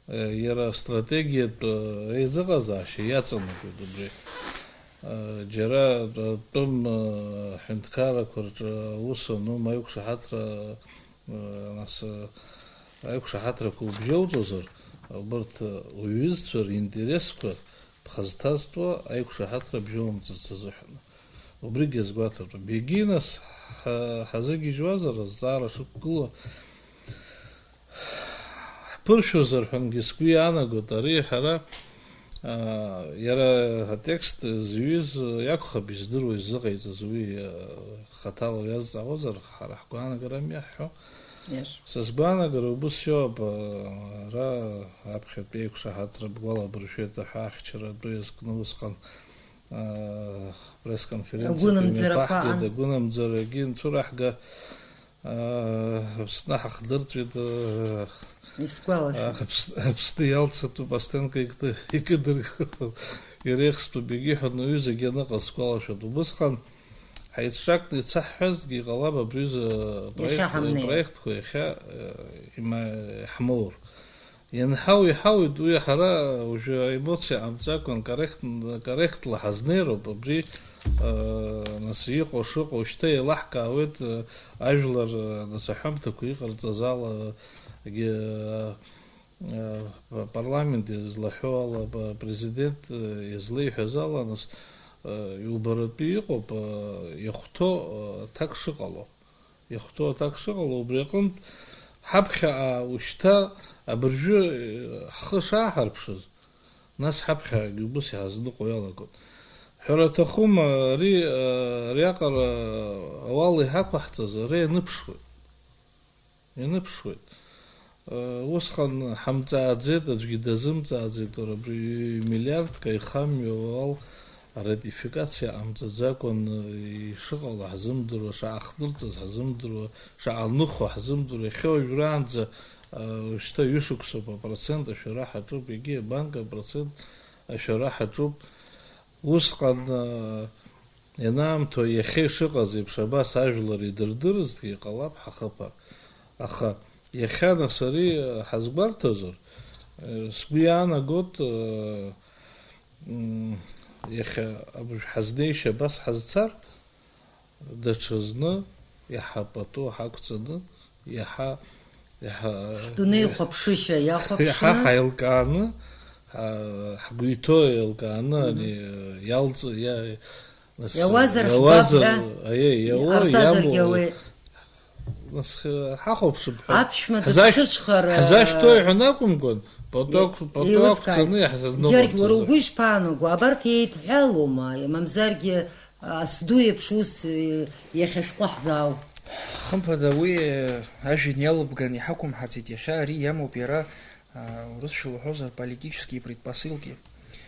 Э, иара астратегиатә, э, еизыҟазаашьа иаҵанакуеит убри. Э, џьара, э, тәым, э, ҳәынҭқаррақәа рҿы аус ану, ма аиқәшаҳаҭра, э, нас, э, аиқәшаҳаҭрақәа убжьоуҵозар, убарҭ, э, уҩызцәа ринтересқәа ԥхазҭазтәуа аиқәшаҳаҭра бжьоумҵарц азыҳәан. Убригьы иазгәаҭатәуп. Егьи нас ҳа-, ҳазыгьежьуазар, азҵаара шықәгылоу, ҳԥыршәозар ҳәангьы сгәы иаанагоит, ари ҳара, аа, иара атекст зҩыз иакәхап издыруа иззыҟаиҵаз, уи, аа, хаҭала иазҵаауазар, ҳара ҳгәаанагарами иаҳҳәо. Иашоуп. Са сгәаанагара убыс иоуп, аа, ара аԥхьатәи аиқәшаҳаҭра бгәалабыршәеит, аҳәаахьчара атәы иазкны усҟан, аа, пресс-конференциа Агәынамӡарақәа мҩаԥаҳгеит, аан. Агәынамӡарагьы нцәыраҳга, Аԥсны ҳахдырҵәеит, Исгәалашәоит. Аԥсны, Аԥсны иалцатәуп, Асҭенка икыдыргыло, иреихстәуп, егьиҳәон уаҩы зегьы аныҟаз сгәалашәоит. Убысҟан ҳаицҿакны ицаҳҳәазҭгьы иҟалап абри аҩыза Иахьа проект, ҳамнеи. Проектқәа иахьа, э, има-, иаҳмоур. Ианҳау иҳауеит, уи ҳара уажәы аемоциа ҟамҵакәан корректн-, корректла ҳазнеироуп, абри, э, нас иҟоу шыҟоу шьҭа еилаҳкаауеит, э, ажәлар, э, нас аҳәамҭақәа иҟарҵаз ала, егьи, э, э, парламент излаҳәо ала, п-, президент, э, излеиҳәаз ала, нас, э, иубаратәы иҟоуп, э, иахәҭоу, э, аҭак шыҟало. Иахәҭоу аҭак шыҟало, убри аҟынтә, ҳаԥхьаҟа ушьҭа абыржәы, э, ҳхы шааҳарԥшыз, нас ҳаԥхьагьы убыс иҳазныҟәо иалагоит. Ҳәара аҭахума, ари, э, ариаҟара ауал иҳақәаҳҵаз, ара ианыԥшуеит. Ианыԥшуеит. Э, усҟан ҳамҵааӡеит, аӡәгьы дазымҵааӡеит, уара, абри миллиардк аихамҩа ауал аратификациа ҟамҵаӡакәан, э, ишыҟало ҳзымдыруа, шаҟа хнырҵаз ҳзымдыруа, шаҟа ныхо ҳзымдыруа, иахьа уажәраанӡа, э, шьҭа ҩышықәсоуп апроцент ашәара ҳаҿуп, егьи абанк апроцент ашәара ҳаҿуп. Усҟан, э, ианаамҭоу иахьа ишыҟаз еиԥш абас ажәлар идырдырызҭгьы иҟалап ҳахыԥар. Аха иахьа нас ари, э, ҳазгәарҭозар, э, сгәы иаанагот, э, м, иахьа абыржә ҳазнеишьа абас ҳазцар, даҽазны иаҳа пату ҳақәҵаны, иаҳа, иаҳа, Ҳдунеи хәаԥшышьа иаҳа иахәаԥшны. Ҳаилкааны, ҳа-, ҳгәы иҭоу еилкааны, Мгм. ани, иалҵ-, иа-, нас, Иауазар иауазар, ҳбап ҳәа аиеи, иауа, иҟарҵазаргьы иамоу. Ауеит. Нас, ҳахәаԥшып ҳәа. Аԥшәма Ҳзашь-, дыԥсыҽхар, ҳзашьҭоу иҳәан акәымкәан, пату-, и-, пату еилыскааит. Ақәҵаны иаҳзазныҟәымҵозар. Георги, уара угәы ишԥаанаго? Абарҭ еидҳәалоума, мамзаргьы, а, асду еиԥш ус, э, иахьа шәҟәы ҳзаау? Хымԥада, уи, э, ажәҩан иалыбган иҳақәымҳаӡеит иахьа, ари иамоуп иара, а, урысшәа лҳәозар, политические предпосылки.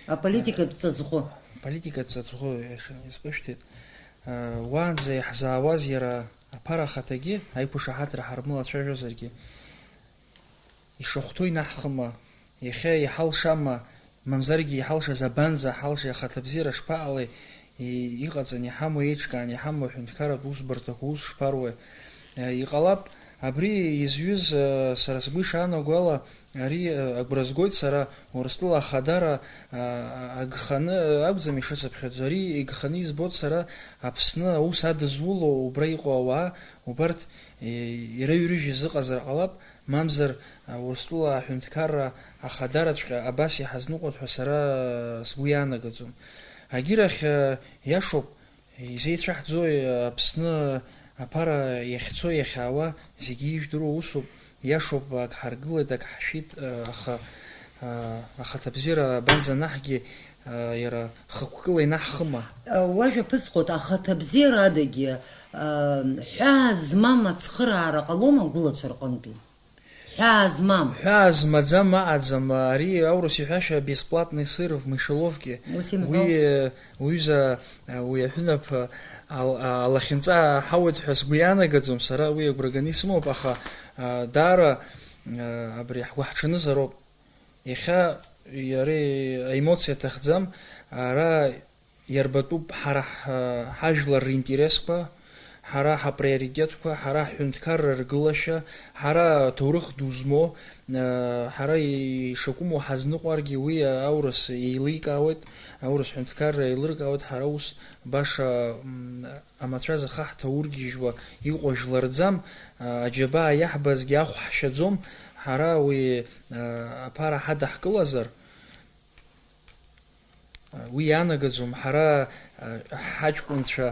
Аполитикатә ҵаҵӷәы. Аполитикатә ҵаҵӷәы, иаша-, иазгәышәҭеит. А, уаанӡа иаҳзаауаз иара аԥара ахаҭагьы, аиқәышаҳаҭра ҳармылацәажәозаргьы, ишахәҭоу инаҳхыма, иахьа иҳалшама, мамзаргьы иҳалшаз абанӡа ҳалшеи, ахаҭабзиара шԥаҟалеи, и-, иҟаҵаны иҳамоу, еиҿкааны иҳамоу аҳәынҭқарратә усбарҭақәа ус шԥаруеи? Э, иҟалап, абри изҩыз, э, сара сгәы ишаанаго ала, ари, э, агәра згоит сара, Урыстәыла ахадара, э, агханы, э, акәӡам ишысыԥхьаӡо, ари игханы избоит сара Аԥсны аус адызуло убра иҟоу ауаа, убарҭ, э, ираҩрыжьыз ыҟазар ҟалап, Мамзар, Урыстәыла аҳәынҭқарра ахадараҵәҟьа абас иҳазныҟәоит ҳәа сара сгәы иаанагаӡом. Агьырахь, иашоуп, изеицәаҳӡои Аԥсны аԥара иахьцо, иахьаауа, зегьы ижәдыруа усуп, иашоуп, ак ҳаргылеит, ак ҳшәит, аха, ахаҭабзиара абанӡанаҳгеи, иара хықәкыла инаҳхыма? Уажәа ԥысхоит, ахаҭабзиара адагьы, ҳәаа змам ацхыраара ҟалома агәылацәа рҟынтәи? Ҳәаа змам. Ҳәаа змаӡам, аҟаӡам, ари аурыс иҳәашьа бесплатный сыр в мышеловке. Ус имҳәо. Уи, э, уҩыза, э, уи аҳәынаԥ, э, ал-, а-, алахьынҵа ҳауеит ҳәа сгәы иаанагаӡом, сара уи агәра ганы исымоуп, аха, э, даара, э, абри ҳгәаҳҽанызароуп. Иахьа иара аемоциа аҭахӡам, ара Иарбатәуп ҳара ҳ-, ҳажәлар ринтересқәа, ҳара ҳаприоритетқәа, ҳара ҳҳәынҭқарра ргылашьа, ҳара аҭоурых ду змоу, э, ҳара ишакәыму ҳазныҟәаргьы уи аурыс еиликаауеит, аурыс ҳәынҭқарра еилыркаауеит, ҳара ус баша, м, амацәаз ахы ҳҭаургьежьуа иҟоу жәларӡам, а, аџьабаа иаҳбазгьы ахә ҳшьаӡом, ҳара уи, а, аԥара ҳадаҳкылазар, Уи иаанагаӡом, ҳара, ҳаҷкәынцәа,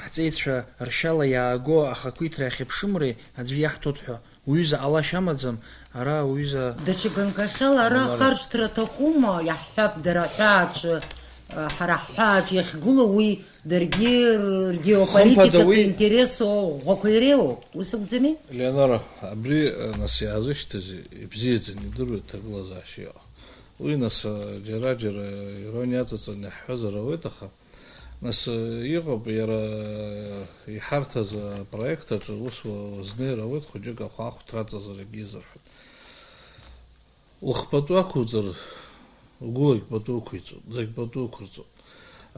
ҳҵеицәа ршьала иааго ахақәиҭреи ахьыԥшымреи аӡәы иаҳҭоит ҳәа. Уҩыза ҟалашьа амаӡам, ара уҩыза. Даҽа ганкахьала ара Амала. Ахарџьтра аҭахума, иаҳҳәап, дара аҳәааҿы, ҳара ҳҳәааҿы иахьгылоу уи даргьы ргеополитикатә Хымԥада уи интересу ӷәӷәақәа иреиуоуп, ус акәӡами? Леонора, абри, нас, иаазышьҭыз ибзиаӡаны идыруеит аҭагылазаашьа иҟоу. Уи, нас, џьара-џьара ирониа аҵаҵаны иаҳҳәозар ауеит, аха, нас, иҟоуп иара иҳарҭаз апроект аҿы ус уа-, уазнеир ауеит, хәыҷык ахәаахәҭра аҵазарагьы изырҳәоит. Ухы пату ақәуҵар, угәылагь пату ықәиҵоит, зегь пату ықәырҵоит.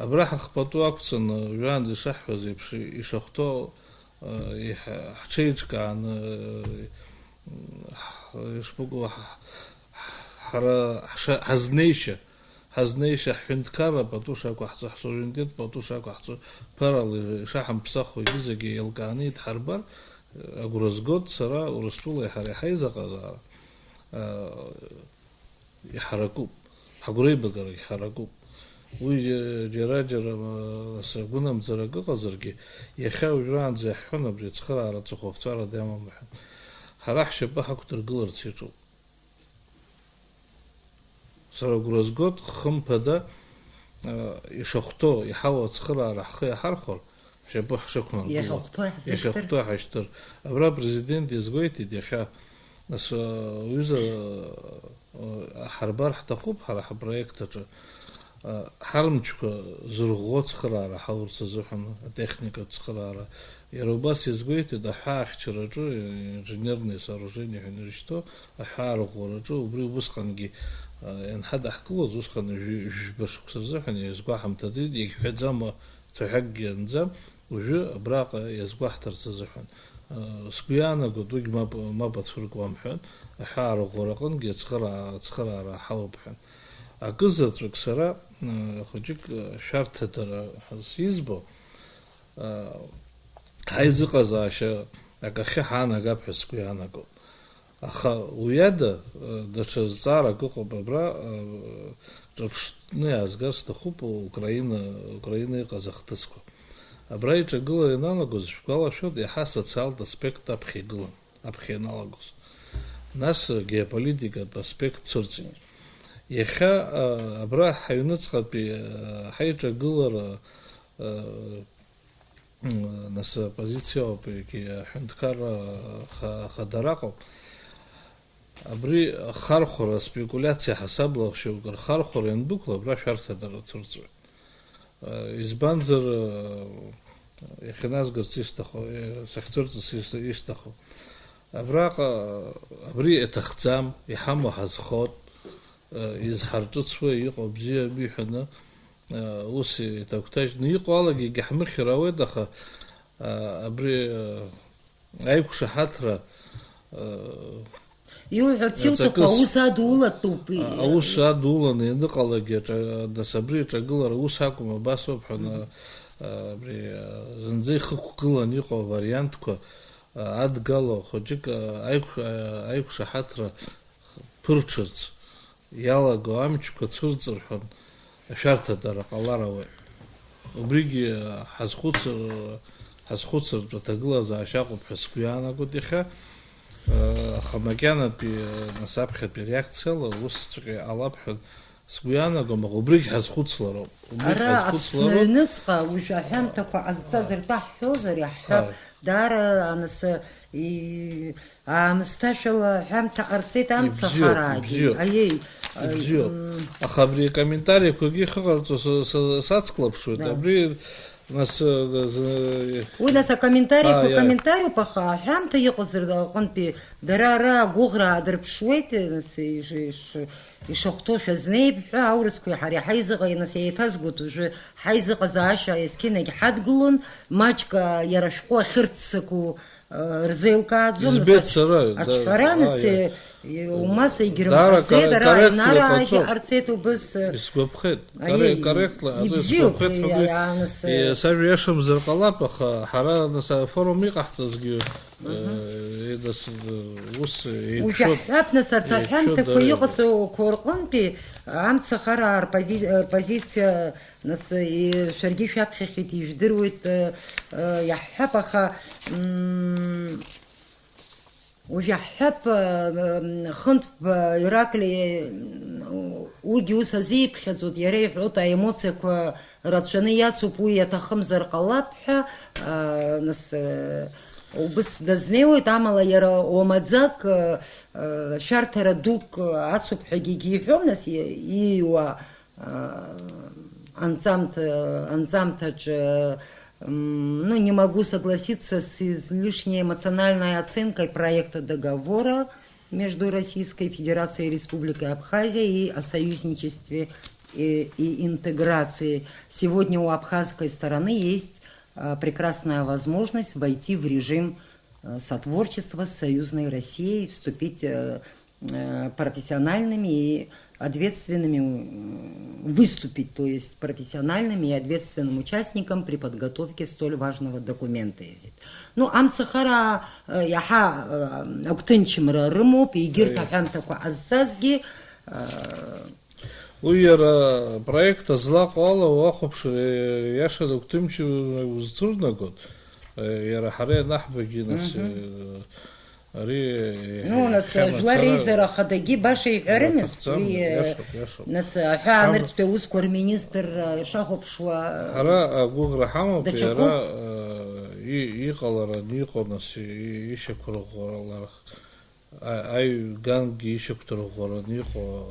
Абра ҳахы пату ақәҵаны, уажәраанӡа ишаҳҳәаз еиԥш, ишахәҭоу, э, иҳ-, ҳҽеиҿкааны, э, ҳ-, ишԥыкәу, ҳ-, ҳара ҳша-, ҳазнеишьа, ҳазнеишьа ҳҳәынҭқарра пату шақәаҳҵо, ҳсуверенитет пату шақәаҳҵо, ԥарала ишаҳамԥсахуагьы зегьы еилкааны идҳарбар, агәра згоит сара Урыстәылеи ҳареи ҳаизыҟазаара, а, иҳаракуп, ҳагәреибагарагь ҳаракуп. Уи, э, џьара-џьара, э, сгәынамӡарак ыҟазаргьы, иахьа уажәраанӡа иаҳҳәон абри ацхыраара аҵыхәаԥҵәарада иамам ҳәа. Ҳара ҳшьапы ҳақәдыргыларц иаҿуп. Сара агәра згоит, хымԥада, э, ишахәҭоу, иҳауа ацхыраара ҳхы иаҳархәар, ҳшьапы ҳшықәнаргыло. Иахьахәҭоу иаҳзышьҭыр. Иахьахәҭоу иаҳашьҭыр. Абра апрезидент иазгәеиҭеит иахьа, нас, э, уҩыза, э, ҳарбар ҳҭахуп ҳара ҳапроект аҿы. Э, ҳармчқәа зырӷәӷәо ацхыраара ҳаурц азыҳәан, атехника ацхыраара. Иара убас иазгәеиҭеит, аҳәаахьчараҿы, инженерные сооружения ҳәа инарышьҭоу, аҳәаа рӷәӷәараҿы, убри усҟангьы, а, ианҳадаҳкылоз, усҟан жәи-, жәба шықәса рзыҳәан иазгәаҳамҭаӡеит, иагьҳәаӡам, ҭәаҳәакгьы ианӡам, уажәы абраҟа иазгәаҳҭарц азыҳәан. А, сгәы иаанагоит, уигь мап, мап ацәыркуам ҳәа, аҳәаа рӷәӷәара аҟынгьы ацхыраа-, ацхыраара ҳауп ҳәа. Акызаҵәык сара, э, хәыҷык, э, шәарҭадара ҳәа сизбо, э, ҳаизыҟазаашьа акахьы ҳаанагап ҳәа сгәы иаанагоит. Аха уи ада, э, даҽа зҵаарак ыҟоуп абра, э, ҿырԥштәны иаазгар сҭахуп Украина, Украина иҟаз ахҭысқәа. Абра иҿагылара ианалагоз, шәгәалашәоит, иаҳа асоциалтә аспект аԥхьа игылан. Аԥхьа ианалагоз. Нас геополитикатә аспект цәырҵит. Иахьа, а, абра ҳаҩныҵҟатәи, а, ҳаиҿагылара, а, м, нас апозициа ауп, егьи аҳәынҭқарра ха-, ахадара аҟоуп. Абри ахархәара, аспекулиациа ҳасабла шьоукы рхархәара иандәықәла, абра шәарҭадара цәырҵуеит. Избанзар, иахьаназгарц исҭаху, сахьцәырҵырц ис-, исҭаху. Абраҟа, абри иаҭахӡам, иҳамоу ҳазхот, изҳарҿыцуа иҟоу бзиами ҳәаны, ус иҭагәҭажьны иҟоу алагьы егьаҳмыхьыр ауеит, аха, абри, Аиқәшаҳаҭра, э, Иуҳәарц иуҭаху аҵакыс аус адулатәуп, а-, аус адуланы ианыҟалагьы аҿа-, нас абри аҿагылара ус акәым, абас ауп ҳәа, Мгм. на-, а, абри, а, зынӡа ихықәгылан иҟоу авариантқәа, а, адгало хәыҷык, а, аиқә-, а, аиқәшаҳаҭра ԥырҽырц. Иалаго амчқәа цәырҵырҳәан, ашәарҭадара ҟалар ауеит. Убригьы ҳазхәыцыр, ҳазхәыцыртә аҭагылазаашьа акәуп ҳәа сгәы иаанагоит иахьа. Аха макьанатәи, нас аԥхьатәи реакциала усҵәҟьа иҟалап ҳәа сгәы иаанагом, аха убригь ҳазхәыцлароуп. Убригь Ара ҳазхәыцлароуп. Аԥсны аҩныҵҟа уажә аҳәамҭақәа ҟазҵаз ртәы ҳҳәозар, иаҳҳәап, Ҳаи. даара анасы и-, Аамысҭашәала аҳәамҭа ҟарҵеит амца Ибзиоуп, хараагьы. ибзиоуп. Аиеи, Ибзиоуп. м, Аха абри акомментариақәагьы ихыҟарҵо са, са, сацклаԥшуеит. Да. Абри, нас, э, з-, Уи нас акомментариақәа А, иа. комментариуп, аха аҳәамҭа иҟаз р-, рҟынтәи дара ара агәыӷра аадырԥшуеит, нас иш-, иш-, ишахәҭоу шәазнеип ҳәа, аурысқәеи ҳареи ҳаизыҟа, нас еиҭазгоит уажәы ҳаизыҟазаашьа есқьынагь ҳадгылон, маҷк, а, иара ашәҟәы ахьырццаку, Рзеилкааӡом, Избеит нас, сара, да, аҿҳәара, нас, аиа. Умаса егьрымҳәаӡеит, Дара ара корректла аинараагьы иҟаҵоуп. Ҟарҵеит убыс. Исгәаԥхеит. Аиеи, Корре-, корректла, аӡәы ибзиоуп, исгәаԥхеит ҳәа уи, иа-, нас, Сажәа иашамзар ҟалап, аха ҳара, нас, афорум иҟаҳҵазгьы, Мгм. э, нас, э, ус еиқәшәоит. Ужәаҳҳәап, нас, арҭ Еиқәшәоит, аҳәамҭақәа да. Иҟаҵоу қәа рҟынтәи амцахараа рпози-, рпозициа Нас, и-, шәаргьы шәаԥхьахьеит, ижәдыруеит, э, э, иаҳҳәап, аха, м, уажә иаҳҳәап, э, м, хынтә, э, Ираклий, м, уигьы ус азиԥхьаӡоит, иара иҳәоит, аемоциақәа рацәаны иацуп, уи иаҭахымзар ҟалап ҳәа, э, нас, э, убыс дазнеиуеит, амала иара уамаӡак, э, э, шәарҭара дук ацуп ҳәагьы егьиҳәом, нас, и-, ииуа, анҵамҭа, анҵамҭаҿы, м, ну, не могу согласиться с излишне эмоциональной оценкой проекта договора между Российской Федерацией и Республикой Абхазия и о союзничестве и, и интеграции. Сегодня у абхазской стороны есть, а, прекрасная возможность войти в режим, а, сотворчества с союзной Россией, вступить, э, э, профессиональными и ответственными, м, выступить, то есть профессиональным и ответственным участником при подготовке столь важного документа. Ну, амцахара, э, иаҳа, э, агәҭынчымра рымоуп, егьырҭ Аиеи. Аҳәамҭақәа ҟазҵазгьы, э, Уи иара апроект злаҟоу ала уахәаԥшыр, э, иашаны агәҭынчымра узцәырнагоит. Э, иара ҳара ианаҳбагьы, нас, Мгм. э, Ари, Ну, нас, ҳәа жәлар мацара реизара ахадагьы баша иҳәарымызт, аҭахӡам, уи, э, иашоуп, иашоуп. Нас, аҳәаанырцәтәи аусқәа рминистр, э, ишахәаԥшуа, э, Ҳара агәыӷра ҳамоуп, даҽакуп. Иара, э, и-, иҟаларан иҟоу, нас, и-, ишьақәырӷәӷәалар, а-, аҩгангьы ишьақәдырӷәӷәаран иҟоу,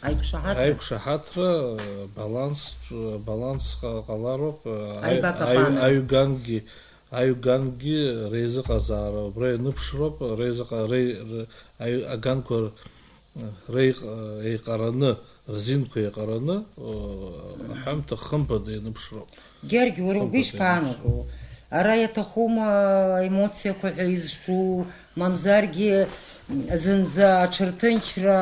э, Аиқәшаҳаҭра. Аиқәшаҳаҭра, э, баланс, э, баланс ҟа-, ҟалароуп, э, аи-, Аибакапана. Аҩ-, аҩгангьы Аҩгангьы реизыҟазаара убра ианыԥшроуп, реизыҟа-, ре-, ре-, аҩ-, аганқәа р-, реиҟ-, еиҟараны, рзинқәа еиҟараны, о, аҳәамҭа хымԥада ианыԥшроуп. Георги, уара угәы Хымԥада ишԥаанаго? ианыԥшроуп. Ара иаҭахума аемоциақәа ҳәа изҿу, мамзаргьы зынӡа аҽырҭынчра,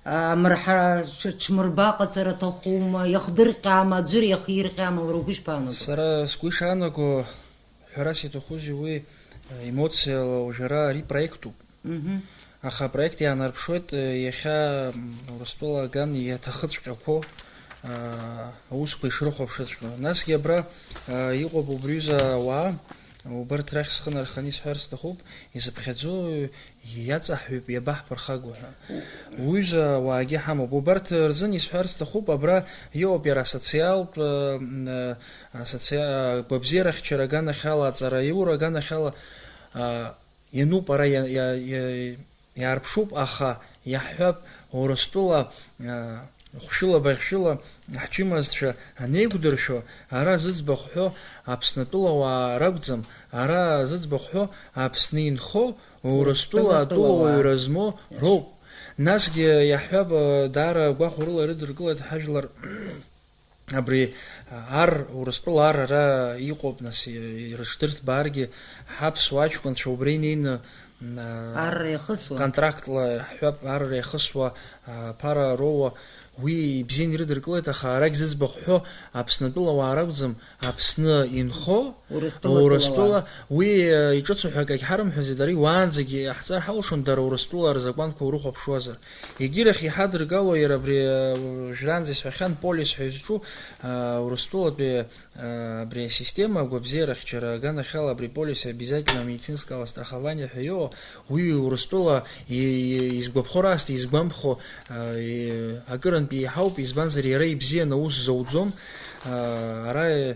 амырҳа, ҽ-, ҽмырбаҟаҵара аҭахума, иахдырҟьама, аӡәыр иахирҟьама, уара угәы ишԥаанаго? Сара сгәы ишаанаго, ҳәарас иаҭахузеи уи, аемоциала уажәы ара ари проектуп. Мгм. Аха апроект иаанарԥшуеит, э, иахьа, м, Урыстәыла аган иаҭахыҵәҟьақәоу, аа, аусқәа ишрыхәаԥшыҵәҟьоу. Насгьы абра, аа, иҟоуп убриҩыза ауаа, убарҭ рахь схы нарханы исҳәар сҭахуп, изыԥхьаӡо иаҵаҳҩып, иабаҳԥырхагоу ҳәа. Уҩыза ауаагьы ҳамоуп. Убарҭ рзын исҳәар сҭахуп, абра иҟоуп иара асоциалтә, э, м, э, асоциа-, агәабзиарахьчара аганахьала, аҵараиура аганахьала, аа, Иануп, ара иа-, иа-, иа-, иаарԥшуп, аха иаҳҳәап, Урыстәыла, а, хәшәыла-баӷьшәыла ҳчымазцәа анеиқәдыршәо, ара зыӡбахә ҳәо Аԥснытәыла уаа ракәӡам, ара зыӡбахә ҳәо Аԥсны инхо Урыстәыла Урыстәыла атәыла атәылауаа уаҩра змоу Иашьа. Роуп. Насгьы иаҳҳәап, а, даара гәахәарыла ирыдыркылеит ҳажәлар. Абри ар, Урыстәыла ар ара иҟоуп, нас, и-, ирыҽдырҭбааргьы, ҳаԥсуа аҷкәынцәа убра инеины, м, а, Арра иахысуа. Контрактла, ҳҳәап, арра иахысуа, а, ԥара роуа, уи ибзианы ирыдыркылеит, аха арагь зыӡбахә ҳәо, Аԥснытәыла уаа ракәӡам, Аԥсны инхо, Урыстәыла Урыстәыла, атәылауаа. Уи, а, иҿыцу ҳәа акагь ҳарымҳәаӡеит, ари уаанӡагьы иаҳҵар ҳалшон, дара Урыстәыла рзакәанқәа урыхәаԥшуазар. Егьирахь иҳадыргало иара абри, э, уажәраанӡа исҳәахьан, полис ҳәа изҿу, э, Урыстәылатәи, э, абри асистема агәабзиарахьчара аганахьала абри полис обязательного медицинского страхования ҳәа иоуа, уи Урыстәыла и-, и-, изгәаԥхо раасҭа изгәамԥхо, э, и-, акырынтә еиҳауп, избанзар иара ибзианы аус зауӡом, э, ара, э,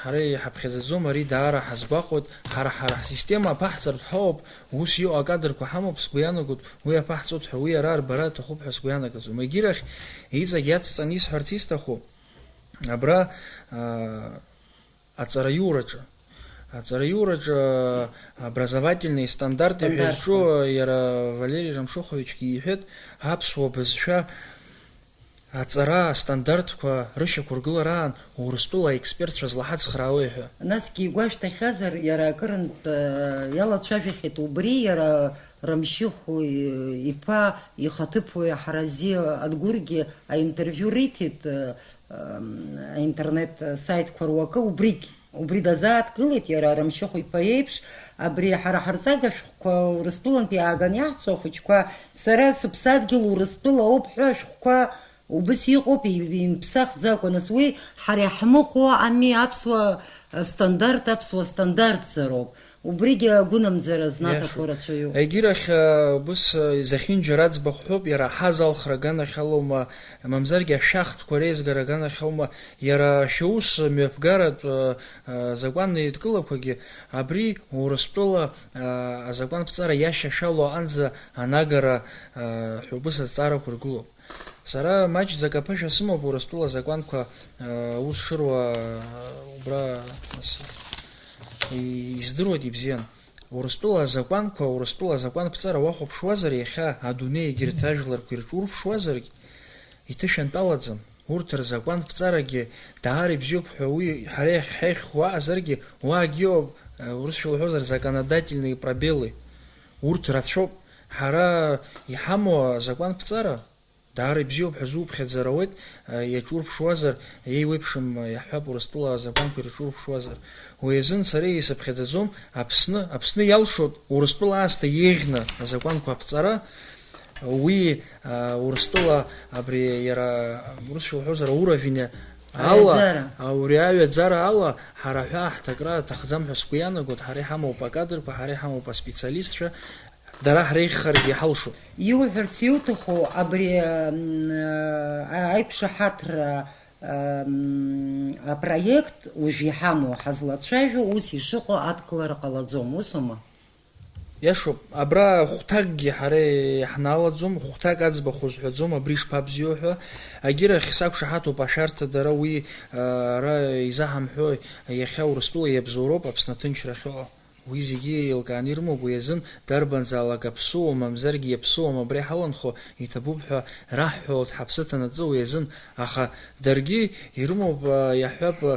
Ҳара иҳаԥхьаӡаӡом, ари даара ҳазгәаҟуеит, ҳара, ҳара ҳсистема аԥаҳҵартә ҳауп, ус иҟоу акадрқәа ҳамоуп, сгәы иаанагоит, уи аԥаҳҵоит ҳәа, уи ара арбара аҭахуп ҳәа сгәы иаанагаӡом. Егьирахь, иҵегь иацҵаны исҳәарц исҭаху, абра, аа, аҵараиураҿы, аҵараиураҿы, аа, образовательный стандарт ҳәа Стандартқәа. Изҿу иара Валери Рамшыхәовичгьы иҳәеит, аԥсуа бызшәа Аҵара астандартқәа рышьақәыргылараан Урыстәыла аекспертцәа злаҳацхраауеи ҳәа. Насгьы игәашәҭахьазар, иара акырынтә, э, иалацәажәахьеит убри, иара Рамшьыхә, э, иԥа, ихаҭыԥуаҩ Ҳарази Адгәыргьы аинтервиу риҭеит, э, м, аинтернет саитқәа руакы убригь. Убри дазааҭгылеит иара Рамшьыхә иԥа иеиԥш, абри ҳара ҳарҵага шәҟәқәа Урыстәылантәи иааганы иаҳцо ахәыҷқәа, сара сыԥсадгьыл Урыстәыла ауп ҳәа ашәҟәқәа убыс иҟоуп, и-, имԥсахӡакәа, нас уи ҳара иаҳмыхәо ами, аԥсуа стандарт, аԥсуа стандартзароуп. Убригьы агәынамӡара знаҭақәа Иашоуп. Рацәаҩуп. Егьирахь, а, убыс, а, зехьынџьара аӡбахә ҳәоуп, иара аҳазалхра аганахьалоума, мамзаргьы ашәахтәқәа реизгара аганахьоума, Иара ашьаус мҩаԥгаратә, э, э, закәан еидкылақәагьы абри Урыстәыла, э, азакәанԥҵара иашьашәало аҟынӡа анагара, э, ҳәа убыс азҵаарақәа ргылоуп. Сара маҷӡак аԥышәа сымоуп Урыстәыла азакәанқәа, э, аус шыруа, э, убра, нас, и-, издыруеит ибзиан. Урыстәыла азакәанқәа, Урыстәыла азакәанԥҵара уахәаԥшуазар, иахьа адунеи егьырҭ ажәларқәа ирҿурԥшуазаргь, иҭышәантәалаӡам. Урҭ рзакәанԥҵарагьы даара ибзиоуп ҳәа уи ҳара иахьҳаихьуа аҟазаргьы, уаагьы иоуп, э, урысшәа лҳәозар, законодательные пробелы. Урҭ рацәоуп. Ҳара иҳамоу азакәанԥҵара даара ибзиоуп ҳәа зуԥхьаӡара ауеит, э, иаҿурԥшуазар, еиуеиԥшым, э, иаҳҳәап, Урыстәыла азакәанқәа ирҿурԥшуазар. Уи азын сара исыԥхьаӡаӡом, Аԥсны, Аԥсны иалшоит Урыстәыла аасҭа еиӷьны азакәанқәа аԥҵара, уи, а, Урыстәыла абри иара, урысшәа уҳәозар, ауровень ала, Аҩаӡара. Аури аҩаӡара ала, ҳара ҳәа аҳҭакра аҭахӡам ҳәа сгәы иаанагоит, ҳара иҳамоуп акадрқәа, ҳара иҳамоуп аспециалистцәа, дара ҳреиӷьхаргьы иҳалшоит. Иуҳәарц иуҭаху, абри, м, а, аиқәшаҳаҭра, м, апроект уажә иҳамоу ҳазлацәажәо ус ишыҟоу адкылара ҟалаӡом, усума? Иашоуп, абра хәҭакгьы ҳара иаҳналаӡом, хәҭак аӡбахә узҳәаӡом, абри ишԥабзиоу ҳәа. Агьырахь сақәшаҳаҭуп ашәарҭа дара уи, а, ара изаҳамҳәо, иахьа Урыстәыла иабзоуроуп Аԥсны аҭынчра ахьыҟоу. Уи зегьы еилкааны ирымоуп, уи азын дарбанзаалак аԥсыуоу, мамзаргьы иаԥсыуам абра иҳаланхо, иҭабуп ҳәа раҳҳәалоит ҳаԥсы ҭанаҵы уи азын, аха даргьы ирымоуп, а, иаҳҳәап, а,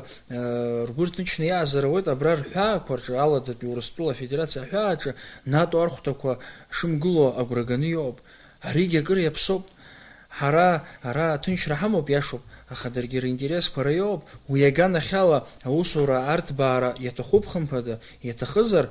ргәы рҭынчны иаазар ауеит, абра рҳәаақәа рҿы, Аладатәи Урыстәыла Афедерациа аҳәааҿы, НАТО архәҭақәа шымгыло агәра ганы иҟоуп. Аригьы акыр иаԥсоуп. Ҳара ара аҭынчра ҳамоуп, иашоуп, аха даргьы ринтересқәа ара иоуп. Уи аганахьала аусура арҭбаара иаҭахуп, хымԥада, иаҭахызар,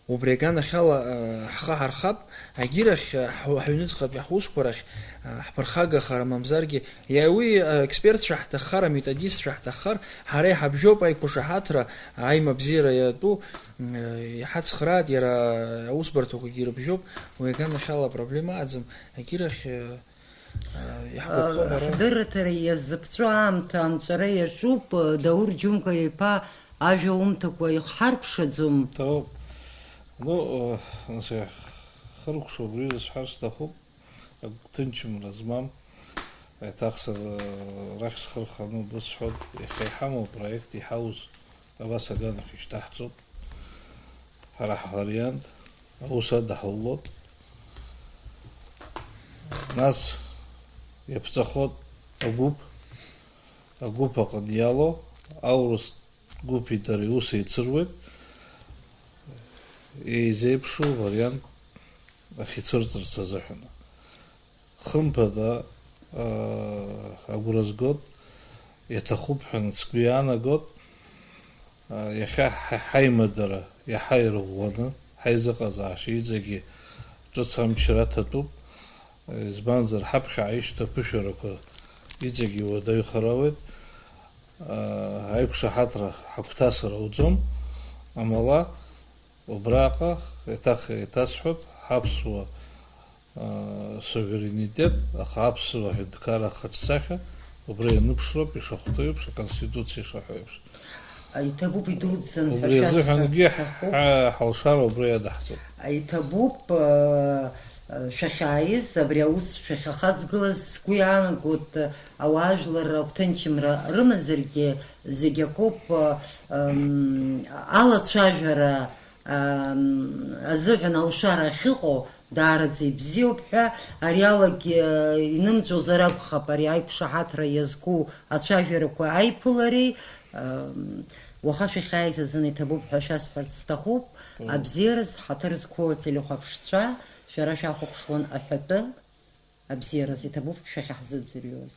убри аганахьала, э, ҳхы ҳархап, агьырахь, э, ҳ-, ҳаҩныҵҟатәи ҳусқәа рахь, э, ҳԥырхагахар, мамзаргьы, иа-, уи, э, експертцәа ҳҭаххар, аметодистцәа ҳҭаххар, ҳара иҳабжьоуп аиқәшаҳаҭра, аимабзиара иатәу, м, э, иҳацхраат, иара аусбарҭақәагьы ирыбжьоуп, уи аганахьала апроблема ыҟаӡам, агьырахь, э, Иаҳгәаԥхом ара. Ҳдырраҭара иазыԥҵәо аамҭа анҵәара иаҿуп, Даур Џьумка-иԥа ажәа умҭакәа ихҳаркәшаӡом. Ҭоуп. Ну, э, нас, хыркәшоуп, уи зысҳәар сҭахуп, агәҭынчымра змам. Еиҭах сара арахь схы рханы бысҳәоит, иахьа иҳамоу апроект иҳауз. Абас аганахь ишьҭаҳҵоит. Ҳара ҳвариант, аус адаҳулоит. Нас иаԥҵахоит агәыԥ, агәыԥ аҟны иалоу аурыс гәыԥи дареи ус еицыруеит, еизеиԥшу вариант ахьицәырҵырц азыҳәан. Хымԥада, аа, агәра згоит, иаҭахуп ҳәа сгәы иаанагоит. Иахьа ҳа-, ҳаимадара иаҳа ирӷәӷәаны, ҳаизыҟазаашьа иҵегьы ҿыц амчра аҭатәуп, избанзар, ҳаԥхьа ишьҭа аԥышәарақәа иҵегьы иуадаҩхар ауеит. Аиқәшаҳаҭра ҳагәҭасыр ауӡом, амала, убраҟа еиҭах еиҭасҳәап, ҳаԥсуа суверенитет, аха аԥсуа ҳәынҭқарра ахаҿсахьа убра ианыԥшроуп, ишахәҭоу еиԥш, аконституциа ишаҳәо еиԥш. Иҭабуп, идуӡӡан ҳәа. Убри азыҳәангьы шәасҳәарц сҭахуп. Ҳа-, ҳалшара убра иадаҳҵоит. Иҭабуп, э, шәахьааиз, абри аус шәахьахаҵгылаз, сгәы иаанагоит, ауаажәлар агәҭынчымра рымазаргьы, зегь акоуп, э, м, алацәажәара, ам, азыҳәан алшара ахьыҟоу даараӡа ибзиоуп ҳәа, ари алагьы, э, инымҵәозар акәхап, ари аиқәшаҳаҭра иазку ацәажәарақәа аиԥылареи, ам, уаха шәахьааиз азын иҭабуп ҳәа шәасҳәарц сҭахуп. Мм. Абзиараз ҳаҭыр зқәу ателехәаԥшцәа, шәара шәахәаԥшуан аҳәатәы, абзиараз иҭабуп шәахьаҳзыӡырҩуаз.